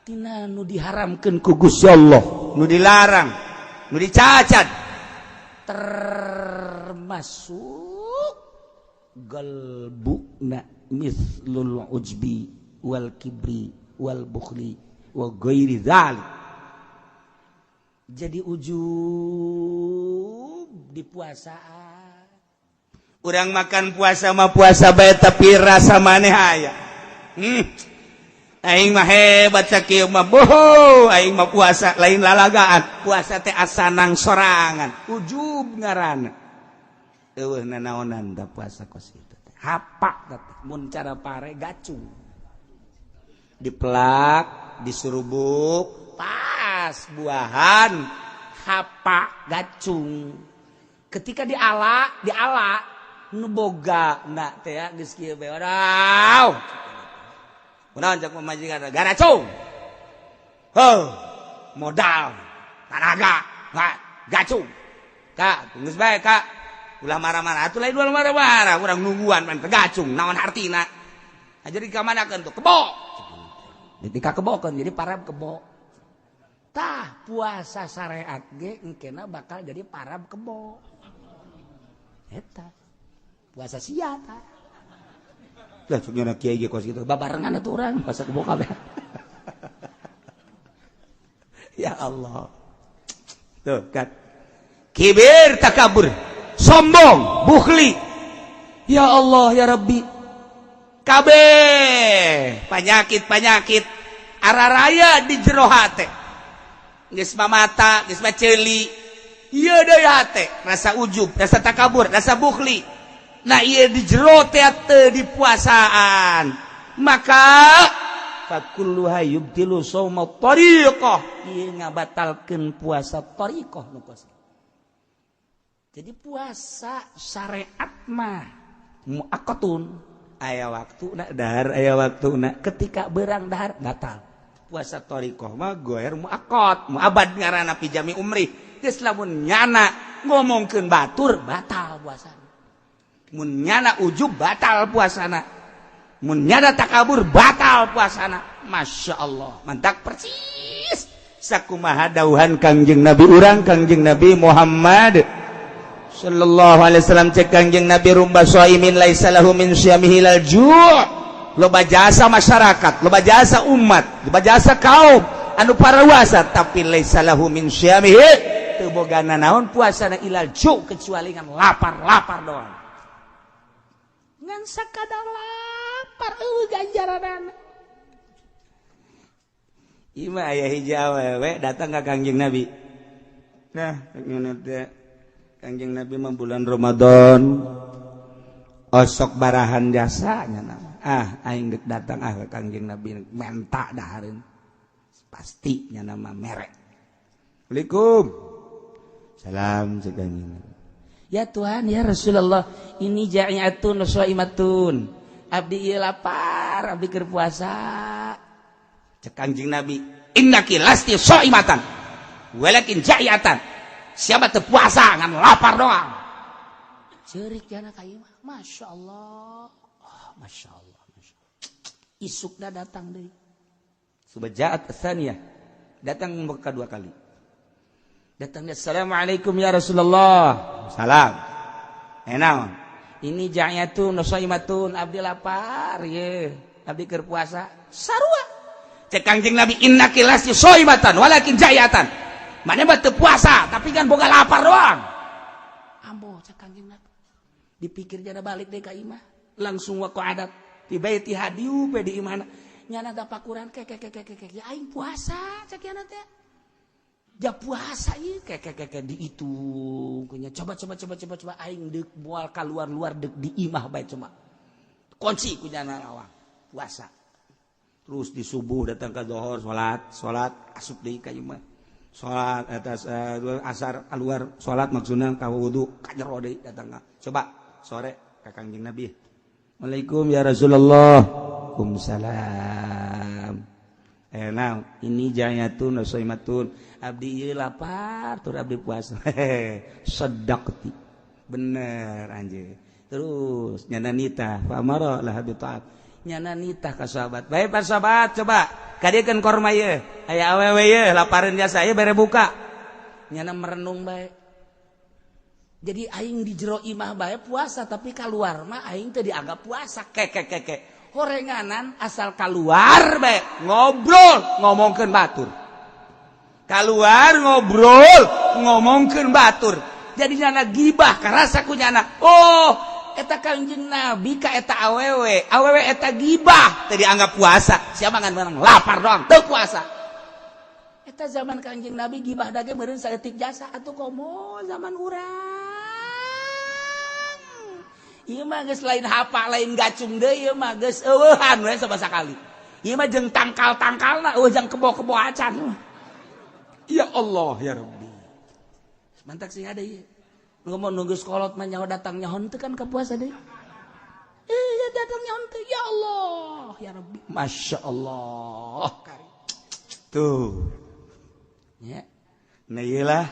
Tina nu diharamkeun ku Gusti Allah, nu dilarang, nu dicacat, termasuk galbuna mislul ujbi wal kibri wal bukhli wa ghairi dzalik. Jadi ujub di puasaan. Urang makan puasa mah puasa bae tapi rasa maneh aya. Aing mah hebat sakieu mah, boho aing mah puasa lain lalagaan. Puasa teh asanang sorangan. Ujub ngaranna. Eueuh nanaonan da puasa kos kitu teh. Hapak teh mun cara pare gacung. Dipelak, disurubuk, pas buahan hapak gacung. Ketika diala, diala nu boga na teh geus kieu bae. Wadaw. Kunaon cek pamajikan garacung. Heuh, modal, tanaga, gacung. Kak, geus bae kak. Ulah marah-marah atuh lain ulah marah-marah, urang nungguan pan gacung naon hartina. Nah, jadi kamanakeun tuh kebo. Dika kebokeun jadi parab kebo. Tah puasa syariat ge engkena bakal jadi parab kebo. Eta puasa sia tah. Lah cuk nyana kiai ge kos kitu babarengan atuh urang puasa kebo kabeh. Ya Allah. Tuh kan. Kibir takabur. Sombong, bukhli. Ya Allah ya Rabbi. Kabeh penyakit-penyakit araraya di jero hate. Geus mata, geus mah ceuli. Ieu deui hate, rasa ujub, rasa takabur, rasa bukhli. Nah, ieu di jero teh teu dipuasaan. Maka fakulluha yubtilu shauma tariqah. Ieu ngabatalkeun puasa tariqah nu kos. Jadi puasa syariat mah muaqqatun, aya waktu nak dahar, aya waktu nak ketika berang dahar batal. Puasa thariqah mah goer muaqqat, muabad ngaranna fi jami umri. Geus lamun nyana ngomongkeun batur, batal puasana. Mun nyana ujub, batal puasana. Mun nyana takabur, batal puasana. Masya Allah, mantak persis sakumaha dauhan Kangjeng Nabi urang, Kangjeng Nabi Muhammad sallallahu alaihi wasallam. Cek Kangjeng Nabi, "Rubba shaimin laisa lahu min syamihi ilal ju'." Loba jasa masyarakat, loba jasa umat, loba jasa kaum anu parawasa, tapi laisa lahu min syamihi, teu boga naon puasana, ilal ju', kecuali ngan lapar-lapar doang, ngan sakadar lapar, eueuh ganjaranana. Ieu mah aya hiji awewe datang ka Kangjeng Nabi. Nah, ngene teh Kangjeng Nabi mah bulan Ramadan osok barahan jasanya nama. Ah, aing dek datang ah ke Kangjeng Nabi menta dahareun. Pasti nya nama merek. Assalamualaikum. Salam, cek Kangjeng Nabi. Ya Tuhan, ya Rasulullah, ini ja'iatun shaimatun. Abdi ieu lapar, abdi keur puasa. Cek Kangjeng Nabi, "Innaki lasti shaimatan. Walakin ja'iatan." Siapa teu puasa, ngan lapar doang. Ceurik jana ka ieu mah. Masya Allah. Oh, Masya Allah. Masya Allah. Isukna datang deui. Subajaat tsaniyah. Datang kedua kali. Datangnya, "Assalamualaikum ya Rasulullah." "Salam." "Naon?" "Ini ja'yatun shaimatun, abdi lapar ye. Abdi keur puasa." Sarua. Cek Kangjeng Nabi, "Innaki lasti shaimatan walakin ja'yatan." Mana mah teu puasa, tapi kan boga lapar doang. Ambo, cek Kangjeng Nabi. Dipikir jana balik deh ka imah. Langsung waqa'adat di baiti hadiu pe di imahna. Nyana tapakuran ke ke ke ke ke ke, ya aing puasa, cek nyana teh. Ja puasa ieu ke ke ke ke, dihitung kunya, coba coba coba coba coba, aing deuk moal keluar-luar, deuk di imah bae, cuma kunci ku nyana lawang puasa. Terus di subuh datang ke zohor, salat salat, asup deui ka imah, salat atas asar keluar salat, maksudna ka wudu, ka jero deui datang. Coba sore ka Kangjeng Nabi, "Assalamualaikum ya Rasulullah." "Waalaikumsalam." "Eh, naon?" "Ini jayatun shaimatun, abdi ieu lapar tur abdi puasa." "Sadaqti, bener anjeun." Terus nyana nitah, fa amara laha bi ta'at. Nyana nitah ka sahabat bae, "Pak sahabat, coba kadiekeun korma ieu, aya awewe ieu lapareun jasa ieu, bere buka." Nyana merenung bae. Jadi aing di jero imah bae puasa, tapi keluar mah aing teu dianggap puasa. Ke ke ke ke, horenganan asal keluar bae ngobrol ngomongkeun batur, keluar ngobrol ngomongkeun batur, jadi nyana gibah karasa ku nyana. Oh, eta Kangjeng Nabi ka eta awewe, awewe eta gibah teu dianggap puasa. Siapa ngan menang lapar doang teu puasa. Eta zaman Kangjeng Nabi gibah dage meureun saeutik jasa, atuh komo zaman urang. Ieu mah geus lain hapa, lain gacung deui, ieu mah geus eueuhan we sabasa kali. Ieu mah jeung tangkal-tangkalna eueuh, jang kebo-kebo acan. Ya Allah ya Rabbi. Mantak sing ada ieu. Ngomong nunggu sekolot mah nyaho datang nyaho teu kan ka puasa deui. Eh, datang nyaho teu, ya Allah ya Rabbi. Masya Allah. Tuh. Ya. Nah, iyalah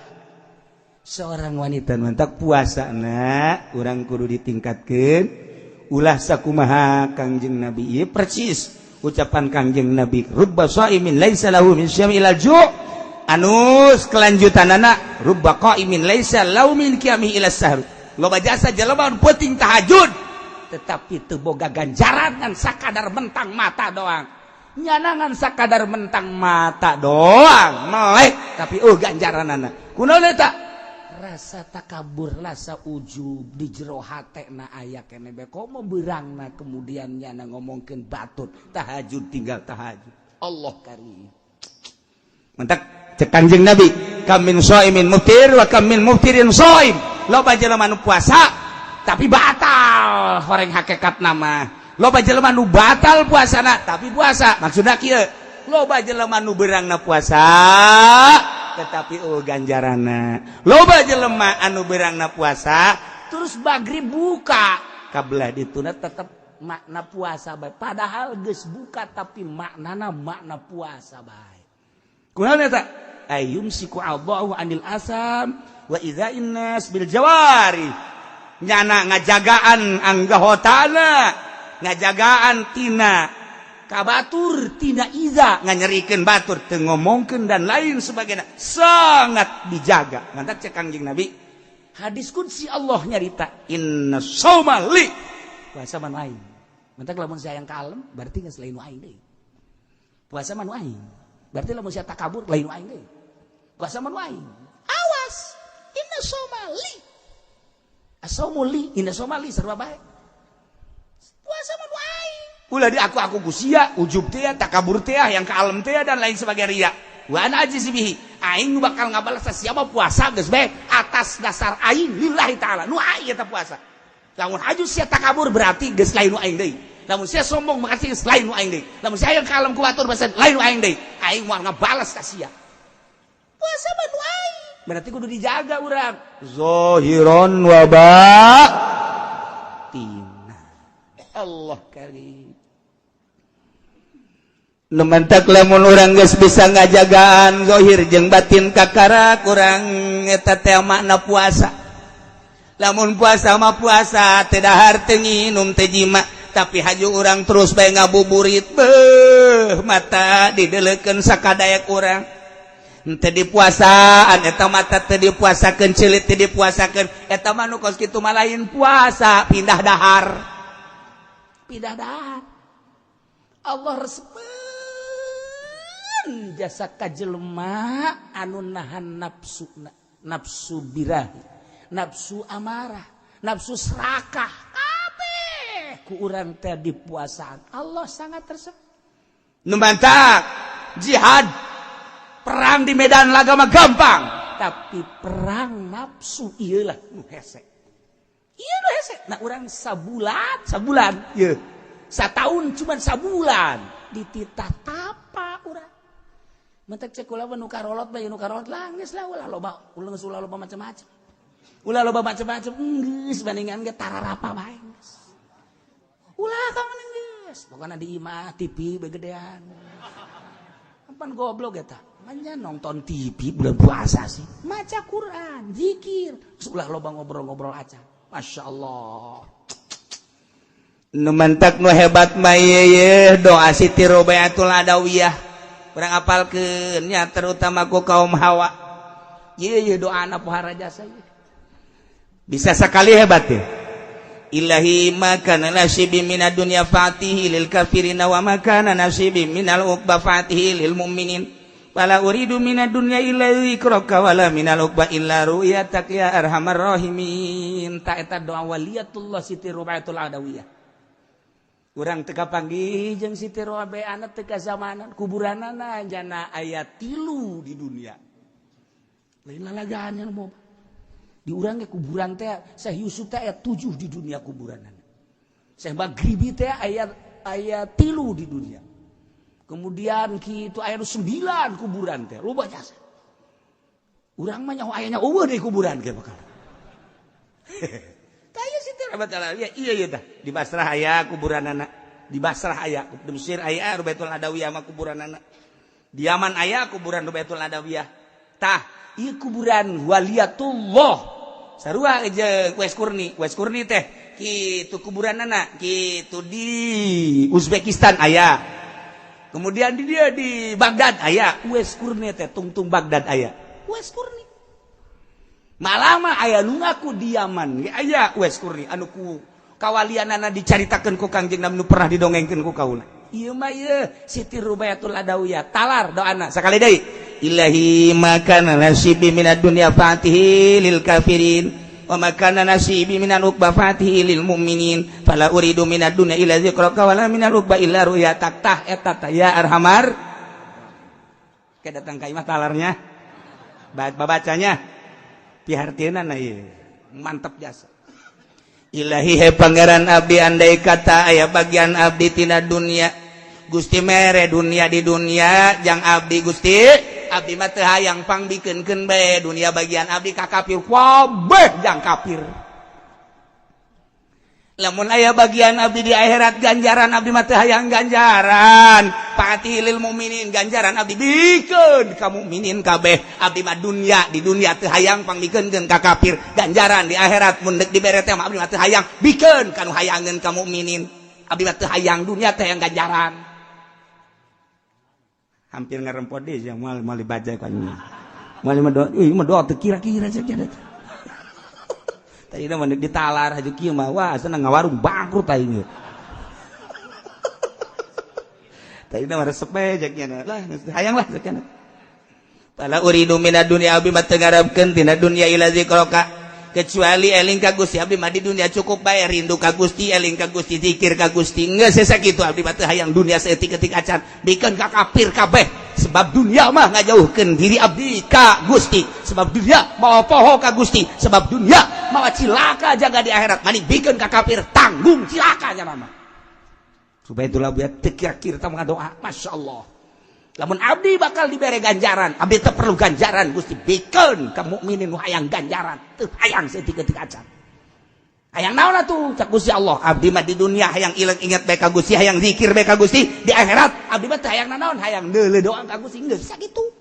seorang wanita mantak puasa na urang kudu ditingkatkan, ulah sakumaha Kangjeng Nabi ieu. Persis ucapan Kangjeng Nabi, "Rubba shaimin laisa lahu min syami ilal ju'." Anus kelanjutanana, "Rubba qaimin laisa lahu min qiyamihi ila sahur." Loba jasa jelema penting tahajud, tetapi teu boga ganjaran, ngan sakadar mentang mata doang. Nyanangan sakadar mentang mata doang melek, tapi oh ganjaranana kunaon eta. Rasa takabur, rasa ujub di jero hate na aya kene bae, komo beurangna kemudian nyana ngomongkeun batur tahajud, tinggal tahajud. Allah karim. Mentak cek Kanjeng Nabi, kam min shaimin muftir wa kam min muftirin shaim. Loba jelema nu puasa tapi batal horeng hakikat nama, loba jelema nu batal puasana tapi puasa. Maksudna kieu, loba jelema nu beurangna puasa tetapi oh ganjarana, loba jelema anu beurangna puasa terus magrib buka kabelah dituna tetep makna puasa bae, padahal geus buka tapi maknana makna puasa bae. Kunaon eta? Ayumsiku Allahu anil asam wa idza'in nas bil jawari. Nyana ngajagaan anggahotana, ngajagaan tina kabatur, tina iza, nganyerikeun batur, teu ngomongkeun dan lain sebagainya, sangat dijaga. Mantak cek Kangjeng Nabi, hadis qudsi, Allah nyarita, inna shauma li, puasa mah aing. Mantak lamun saya yang kalem berarti geus lain aing deui. Puasa mah aing. Berarti lamun sia takabur lain aing deui. Puasa mah aing. Awas, inna shauma li, asaumu li, inna shauma li, sarua bae. Puasa mah aing, ulah di aku ku sia, ujub teh, takabur teh, yang kalem teh, dan lain sebagai ria. Wa ana ajzi bihi, aing nu bakal ngabalas siapa. Puasa geus bae atas dasar aing lillahi taala, nu aing eta puasa. Lamun haju sia takabur berarti geus lain nu aing deui. Lamun sia sombong makasih geus lain nu aing deui. Lamun sia yang kalem ku batur bahasa lain nu aing deui. Aing moal ngabalas ka sia. Puasa mah nu aing, berarti kudu dijaga urang zahiron wa batina. Allah karim. Nu mantak lamun urang geus bisa ngajagaan zahir jeung batin, kakara kurang eta teh makna puasa. Lamun puasa mah puasa teu dahar, teu nginum, teu jima, tapi haju urang terus bae ngabuburit, beuh, mata dideleukeun sakadaek urang. Teu dipuasaan eta, mata teu dipuasakeun, celit teu dipuasakeun, eta mah nu kos kitu mah lain puasa, pindah dahar, pindah dahar. Allah resepeun jasa ka jelema anu nahan nafsu, nafsu birahi, nafsu amarah, nafsu serakah, kabeh ku urang teh dipuasaan. Allah sangat resep. Nu mantak jihad, perang di medan laga mah gampang, tapi perang nafsu iyalah nu hese, iya nu hese. Nah, urang sabulan, sabulan ieu satahun, cuman sabulan dititah tapa urang. Mentek cek kula nu karolot bae, nu karolot lah geus lah, ulah loba, ulah geus, ulah loba macam-macam, ulah loba macam-macam, geus bandingan ge tararapa bae geus. Ulah ka mana geus, pokona di imah TV begedean. Pan goblok eta. Manya nonton TV bulan puasa sih. Maca Quran, zikir, ulah loba ngobrol-ngobrol aja. Masya Allah. Nu mantak nu hebat mah ye doa Siti Robiatul Adawiyah. Urang apalkeun nya, terutama ku kaum hawa. Ye ye doa anak pohara jasa ye. Bisa sekali hebat ya. Ilahi ma kana nasibi minad dunya fatihi lil kafirina wa ma kana nasibi minal uqba fatihi lil mu'minin. Wala uridu minad dunya illa dzikraka wala minal uqba illa ru'yatak ya arhamar rahimin. Ta eta doa waliyatullah Siti Rubiatul Adawiyah. Urang teu kapanggih jeung Siti Rubiah, teu kazamanan, kuburanana jana aya 3 di dunia. Lain lalagaan yang mau di urang ge kuburan teh Syekh Yusuf teh aya 7 di dunia kuburanana. Syekh Maghribi teh aya aya 3 di dunia. Kemudian kitu aya 9 kuburan teh, loba jasa. Urang mah nyaho ayanya eueuh deui kuburan ge bakal. Tah ieu Siti Rubiatul Adawiyah, iya iya tah. Di Basrah aya kuburanana. Di Basrah aya, di Mesir aya Rubiatul Adawiyah mah kuburanana. Di Yaman aya kuburan Rubiatul Adawiyah. Tah, ieu kuburan waliyatullah. Sarua jeung Uwais Qurni, Uwais Qurni teh kitu kuburanana, kitu di Uzbekistan aya. Kemudian di dia di Baghdad aya Uwais Qurni teh, tungtung Baghdad aya. Uwais Qurni. Malah mah aya nu ngaku di Yaman ge aya Uwais Qurni anu ku kawalianana dicaritakeun ku Kangjeng Nabi nu pernah didongengkeun ku kaula. Ieu mah ieu Siti Rubayatul Adawiyah, talar doana sakali deui. Ilahi makana nasibi minad dunya fatihi lil kafirin wa makana nasibi minal uqba fatihi lil mu'minin fala uridu minad dunya illa zikraka wala minal uqba illa ru'yatak. Tah eta tah ya arhamar. Ke datang ka imah talarnya babacanya pihartieuna ieu mantap jasa. Ilahi he Pangeran abdi, andai kata aya bagian abdi tina dunia, Gusti mere dunia di dunia jang abdi. Gusti, abdi mah teu hayang, pangbikeunkeun bae dunia bagian abdi ka kafir kabeh, jang kafir. Lamun aya bagian abdi di akhirat ganjaran, abdi mah teu hayang ganjaran, fa'tihi lil mukminin, ganjaran abdi bikeun ka mukminin kabeh. Abdi mah dunia di dunia teu hayang, pangbikeunkeun ka kafir. Ganjaran di akhirat mun deuk dibere teh mah abdi mah teu hayang, bikeun ka nu hayangeun ka mukminin. Abdi mah teu hayang dunia, teh hayang ganjaran. Hampir ngerempot deh yang mal mal dibaca kan mal mah doa, ih mah doa teu kira-kira cek. Tadi mah ditalar aja kieu mah, wah senang ngawarung bangkrut aing. Tadi mah resep bae cek nya lah, hayang lah cek nya. Fala uridu minad dunya, abdi mah teu ngarepkeun tina dunya illa zikraka, kecuali eling ka Gusti. Abdi mah di dunia cukup bae rindu ka Gusti, eling ka Gusti, zikir ka Gusti, geus sakitu. Abdi mah teu hayang dunia saeutik-eutik acan, bikeun ka kafir kabeh, sebab dunia mah ngajauhkeun diri abdi ka Gusti, sebab dunia mawa poho ka Gusti, sebab dunia mawa cilaka jaga di akhirat. Mani bikeun ka kafir, tanggung cilaka nya mama. Supaya itulah biar teu kira-kira tah doa. Masya Allah, lamun abdi bakal dibere ganjaran, abdi teu perlu ganjaran. Gusti, bikeun ka mukminin nu hayang ganjaran, teu hayang saeutik-eutik acan. Hayang naon atuh? Cak Gusti Allah, abdi mah di dunia hayang ilang inget bae ka Gusti, hayang zikir bae ka Gusti. Di akhirat abdi mah teu hayang nanaon, hayang deuleu doang ka Gusti, geus sakitu.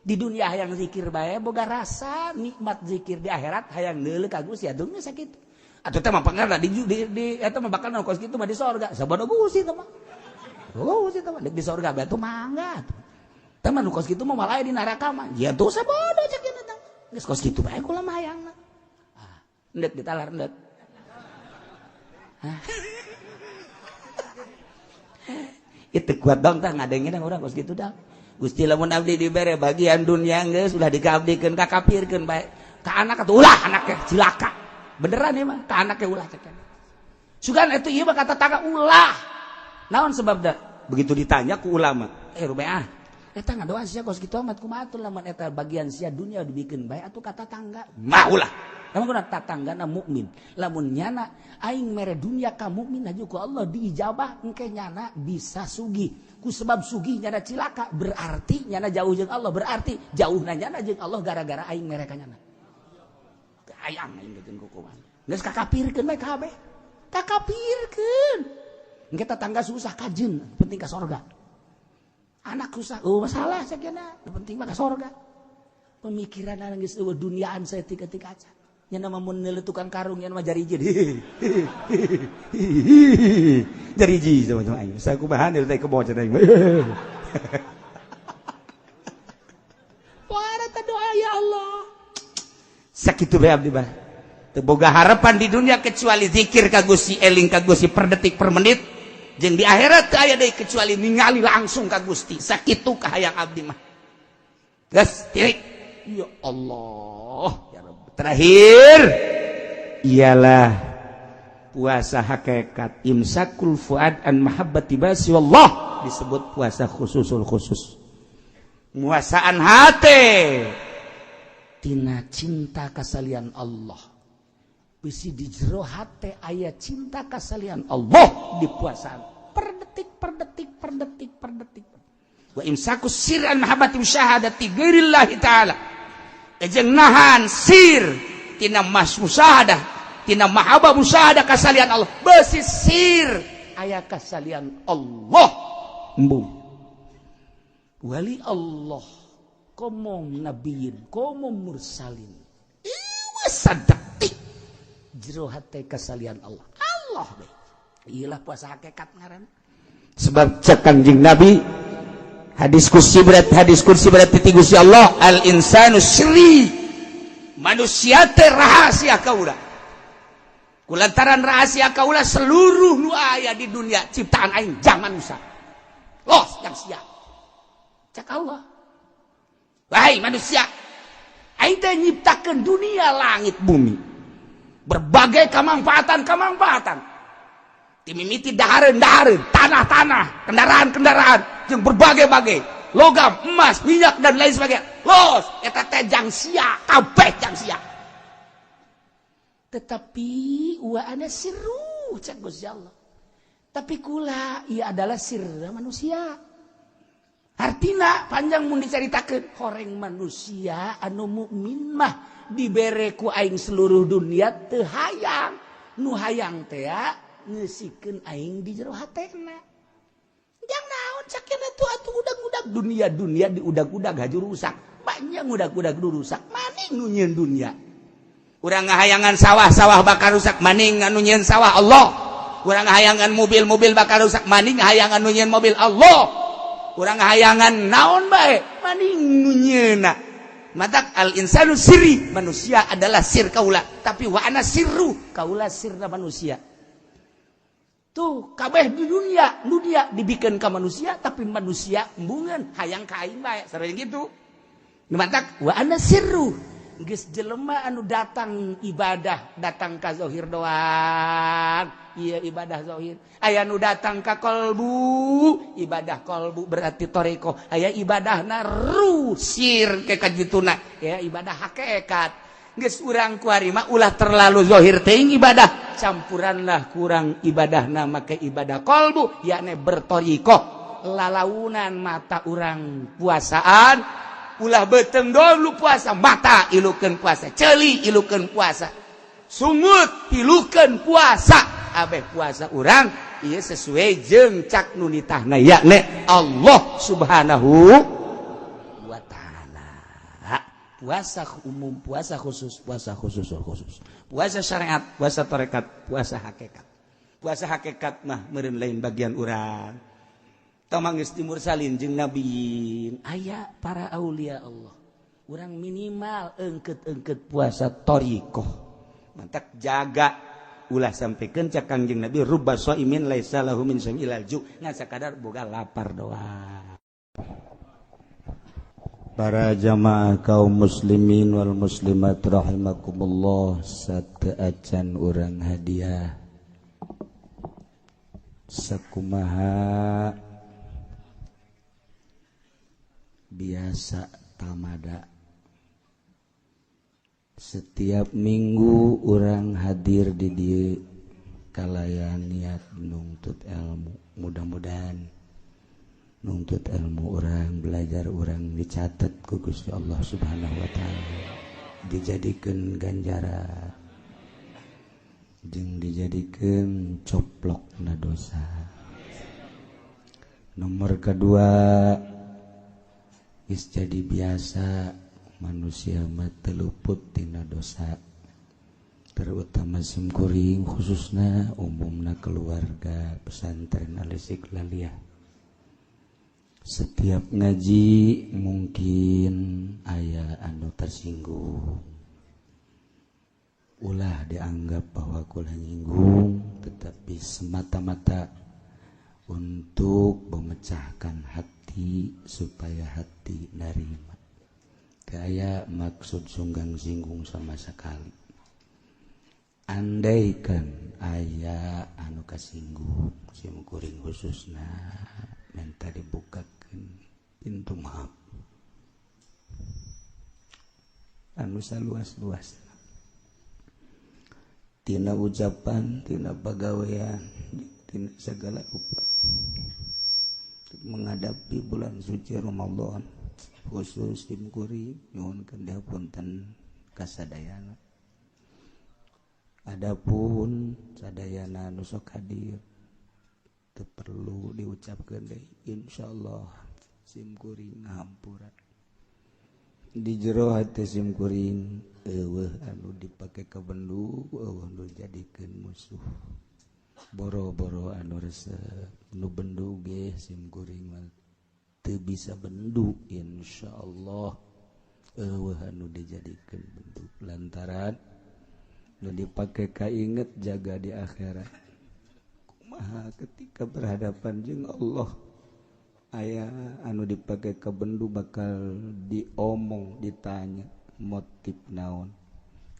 Di dunia hayang zikir bae, boga rasa nikmat zikir. Di akhirat hayang deuleu ka Gusti, atuh geus sakitu. Atuh teh mah pangarna di eta mah bakal kos kitu mah di sorga. Sabodo Gusti teh mah. Oh, sih teman di sorga batu mangga. Teman nu kos kitu mah malah di neraka mah. Ya tuh sabodo cek ieu teh. Geus kos kitu bae kula mah hayangna. Ah, endek ditalar endek. Hah? Itu kuat dong tah ngadengin urang kos kitu dah. Gusti, lamun abdi dibere bagian dunia geus ulah dikaabdikeun ka kafirkeun bae. Ka anak atuh ulah, anaknya cilaka. Beneran ya mah, ka anaknya ulah cek. Sugan itu ieu mah kata tangga ulah. Naon sebabna? Begitu ditanya ku ulama, eh rubeah, eta ngadoa sia kos kitu amat kumaha atuh lamun eta bagian sia dunia dibikeun bae atuh kata tangga? Mah ulah. Lamun kuna tatanggana mukmin. Lamun nyana aing mere dunia ka mukmin aju ku Allah diijabah, engke nyana bisa sugih. Ku sebab sugih nyana cilaka, berarti nyana jauh jeung Allah, berarti jauhna nyana jeung Allah gara-gara aing mere ka nyana. Hayang aing bikeun kukuman. Geus kakapirkeun bae kabeh. Kakapirkeun. Engke tetangga susah kajen, penting ka sorga. Anak susah, oh masalah sakena, penting mah ka sorga. Pemikiran geus eueuh duniaan saeutik-eutik aja. Nya mah mun tukang karung nya mah jariji. Jariji sama-sama aing. Sakumaha teh kebo cenah aing. Wah, doa ya Allah. Sakitu bae abdi mah. Teu boga harapan di dunia kecuali zikir ka Gusti, eling ka Gusti per detik per menit. Jeung di akhirat teu aya deui kecuali ningali langsung ka Gusti. Sakitu kahayang abdi mah. Geus tirik. Ya Allah, ya Rabb. Terakhir ialah puasa hakikat imsakul fuad an mahabbati basi wallah, disebut puasa khususul khusus. Muasaan hate tina cinta kasalian Allah. Bisi di jero hate aya cinta kasalian Allah, dipuasaan per detik per detik per detik per detik. Wa imsaku sir an mahabbati musyahadati ghairillahi ta'ala, jeung nahan sir tina mas musyahadah, tina mahabbah musyahadah kasalian Allah. Besi sir aya kasalian Allah, embung wali Allah, komo nabiyin, komo mursalin, ieu sadetik jero hate kasalian Allah. Allah be iyalah puasa hakikat ngaran. Sebab cek Kanjeng Nabi, hadis kursi berat, hadis kursi berat ti Gusti Allah, al insanu sri, manusia teh rahasia kaula. Kulantaran rahasia kaula, seluruh nu aya di dunia ciptaan aing jang manusia los yang sia, cek Allah. Wahai manusia, aing teh nyiptakeun dunia langit bumi. Berbagai kamangfaatan-kamangfaatan. Timimiti dahareun-dahareun, tanah-tanah, kendaraan-kendaraan, jeung berbagai-bagai logam, emas, minyak dan lain sebagainya. Los, eta teh jang sia, kabeh jang sia. Tetapi wa ana sirru cek Gusti Allah. Tapi kula ia adalah sirra manusia. Artina panjang mun dicaritakeun horeng manusia anu mukmin mah dibere ku aing seluruh dunia teu hayang. Nu hayang teh ngeusikeun aing di jero hatena. Jang naon cakena tuh atuh udag-udag dunia-dunia diudag-udag haju rusak. Banyak udag-udag rusak. Maning nu nyieun dunia. Urang ngahayangan sawah-sawah bakal rusak, maning anu nyieun sawah Allah. Urang ngahayangan mobil-mobil bakal rusak, maning hayangan nu nyieun mobil Allah. Urang ngahayangan naon bae, maning nu nyieunna. Matak al insanu siri, manusia adalah sir kaula, tapi wa ana sirru, kaula sirna manusia. Tuh kabeh di dunia, dunia dibikin ke manusia, tapi manusia embungeun hayang ka aing bae, sareng gitu. Matak wa ana sirru. Geus jelema anu datang ibadah, datang ka zahir doang. Iya ibadah zahir. Aya nu datang ka kolbu, ibadah kolbu berarti toreko. Aya ibadahna rusir ke kajituna, ya ibadah hakikat. Geus urang kuari mah ulah terlalu zahir teuing ibadah, campuranlah kurang ibadahna make ibadah kolbu, yakni bertoriko. Lalaunan mata urang puasaan, ulah beteng dulu puasa, mata ilukeun puasa, ceuli ilukeun puasa, sungut ilukeun puasa, abeh puasa urang ieu sesuai jeung cak nu nitahna yakni Allah Subhanahu wa taala. Puasa umum, puasa khusus, puasa khusus khusus, puasa syariat, puasa tarekat, puasa hakikat. Puasa hakikat mah meureun lain bagian urang. Tamang geus dimursalin jeung nabiin, aya para aulia Allah. Urang minimal engket-engket puasa thoriqoh. Mantak jaga ulah sampaikan cak Kangjeng Nabi rubba shaimin laisa lahu min shaim ilal ju', ngan sakadar boga lapar doang. Para jamaah kaum muslimin wal muslimat rahimakumullah, sateuacan urang hadiah sakumaha biasa tamada setiap minggu orang hadir di dieu kalayan niat nuntut ilmu. Mudah-mudahan nuntut ilmu orang, belajar orang dicatat ku Gusti Allah Subhanahu wa taala, dijadikan ganjaran jeung dijadikan coplok na dosa. Nomor kedua, geus jadi biasa manusia mah teu luput tina dosa, terutama simkuring khususna umumna keluarga pesantren Al-Istiqlaliyah. Setiap ngaji mungkin aya anu tersinggung, ulah dianggap bahwa kula nyinggung, tetapi semata-mata untuk memecahkan hati supaya hati narima. Kayak maksud sunggang singgung sama sekali. Andaikan aya anu kasinggung sim kuring khususna minta dibukakan pintu maaf anu saluas-luas, tina ucapan, tina pagawean, tina segala rupa. Menghadapi bulan suci Ramadan khusus sim kuring nyuhunkeun dihapunten kasadayana. Adapun sadayana nu sok hadir teu perlu diucapkeun deui, insyaallah sim kuring ngahampura. Di jero hati sim kuring eueuh anu dipake ka bendu, eueuh nu dijadikeun musuh. Boro-boro anu resep nu bendu ge sim kuring mah teu bisa bendu, insyaallah eueuh anu dijadikeun bendu lantaran nu dipake kainget jaga di akhirat. Kumaha ketika berhadapan jeung Allah. Aya anu dipake ka bendu bakal diomong, ditanya motif naon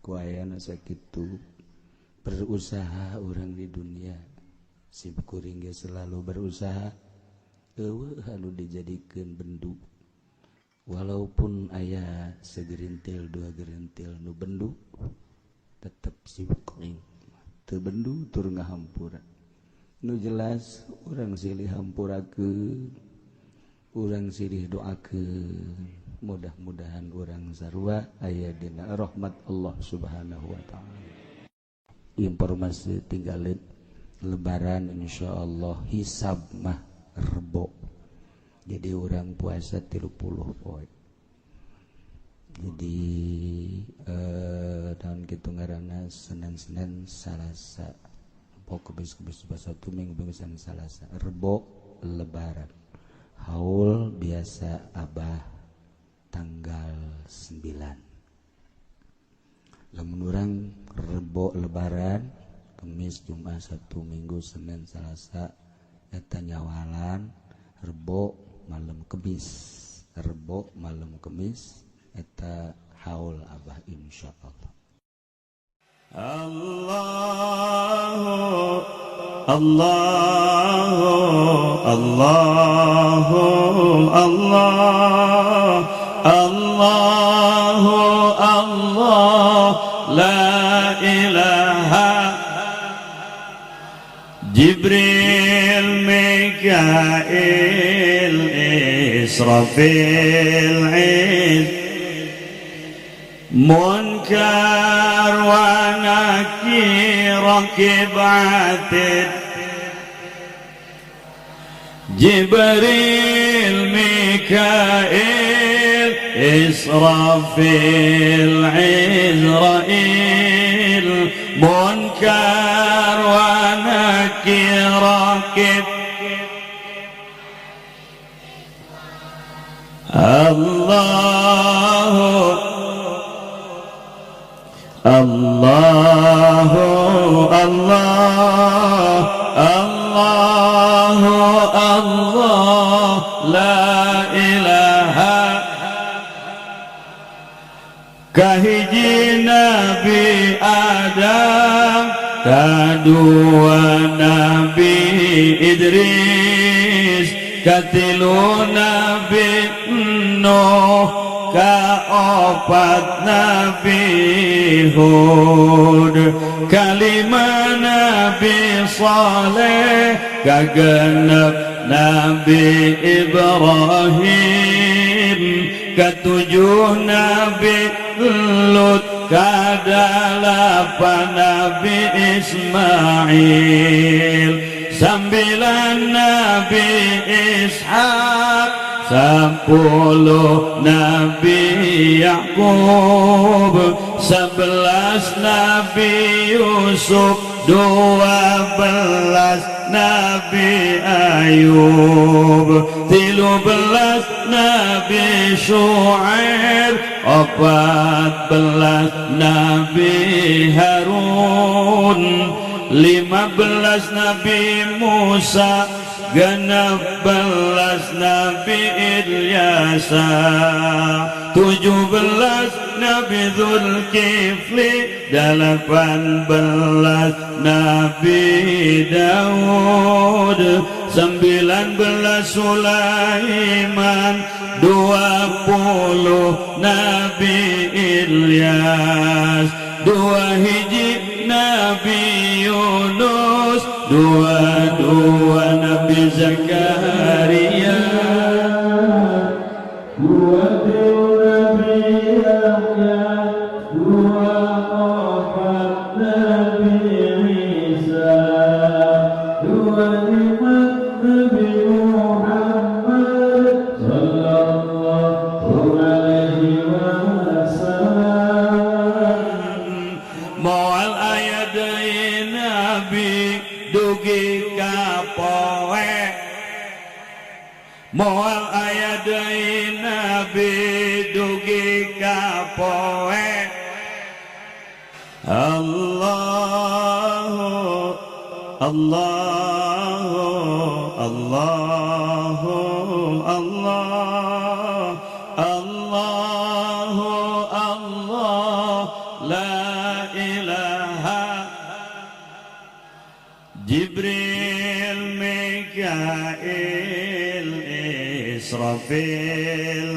ku ayana sakitu. Berusaha orang di dunia, sim kuring ge selalu berusaha, eueuh anu dijadikeun bendu. Walaupun aya segerintil dua gerintil nu bendu, tetep sim kuring teu bendu tur ngahampura. Nu jelas urang silih hampurakeun, urang silih doakeun, mudah-mudahan urang sarua aya dina rahmat Allah Subhanahu wa taala. Informasi tinggalin lebaran insyaallah hisab mah Rebo. Jadi orang puasa 30 poe. Jadi tahun kitu ngaranna Senin-Senin Salasa, Rebo, Kemis, Kemis, Sabtu, Minggu, Minggu, Senin, Salasa, Rebo lebaran. Haul biasa Abah tanggal 9. Lamun urang Rebo lebaran, Kemis, Jumat, Sabtu, Minggu, Senin, Selasa eta nyawalan, Rebo malam Kemis, Rebo malam Kemis eta haul Abah insyaallah. Allahu Allahu Allahu Allah Allahu Allah la ilaha. Jibril, Mikail, Israfil, Munkar wa Nakir, Raqib, Atid. Jibril, Mikail, Israfil, Izrail, Munkar wa Nakir, Raqib. Allahu Allahu Allah Allahu Allah la ilaha. Kahiji Nabi Adam, kadua Nabi Idris, katilu Nabi Nuh, kaopat Nabi Hud, kalima Nabi Saleh, kagenep Nabi Ibrahim, ketujuh Nabi Lut, kadalapan Nabi Ismail, 9 Nabi Ishak, 10 Nabi Yakub, 11 Nabi Yusuf, 12 Nabi Ayub, 13 Nabi Shu'aib, 14 Nabi Harun, 15 Nabi Musa, 16 Nabi Ilyasa, 17 Nabi Zulkifli, 18 Nabi Daud, 19 Sulaiman, 20 Nabi Ilyas, 2 hiji Nabi Yunus, 22 Nabi Zakaria, 23 Nabi Yahya, 24 Nabi Isa, 25 Nabi Muhammad sallallahu alaihi wasallam. Moal aya deui nabi dugi ka poe, moal aya deui nabi dugi ka poe. Allahu Allahu Allahu Mikail Israfil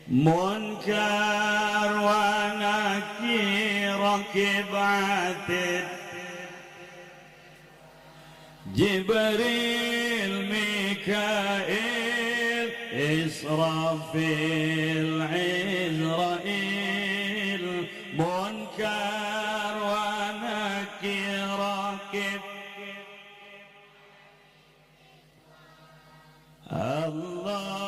Munkar wa Nakir Rakib Atid Jibril Mikail Israfil Izrail Munkar wa Nakir Rakib Allah.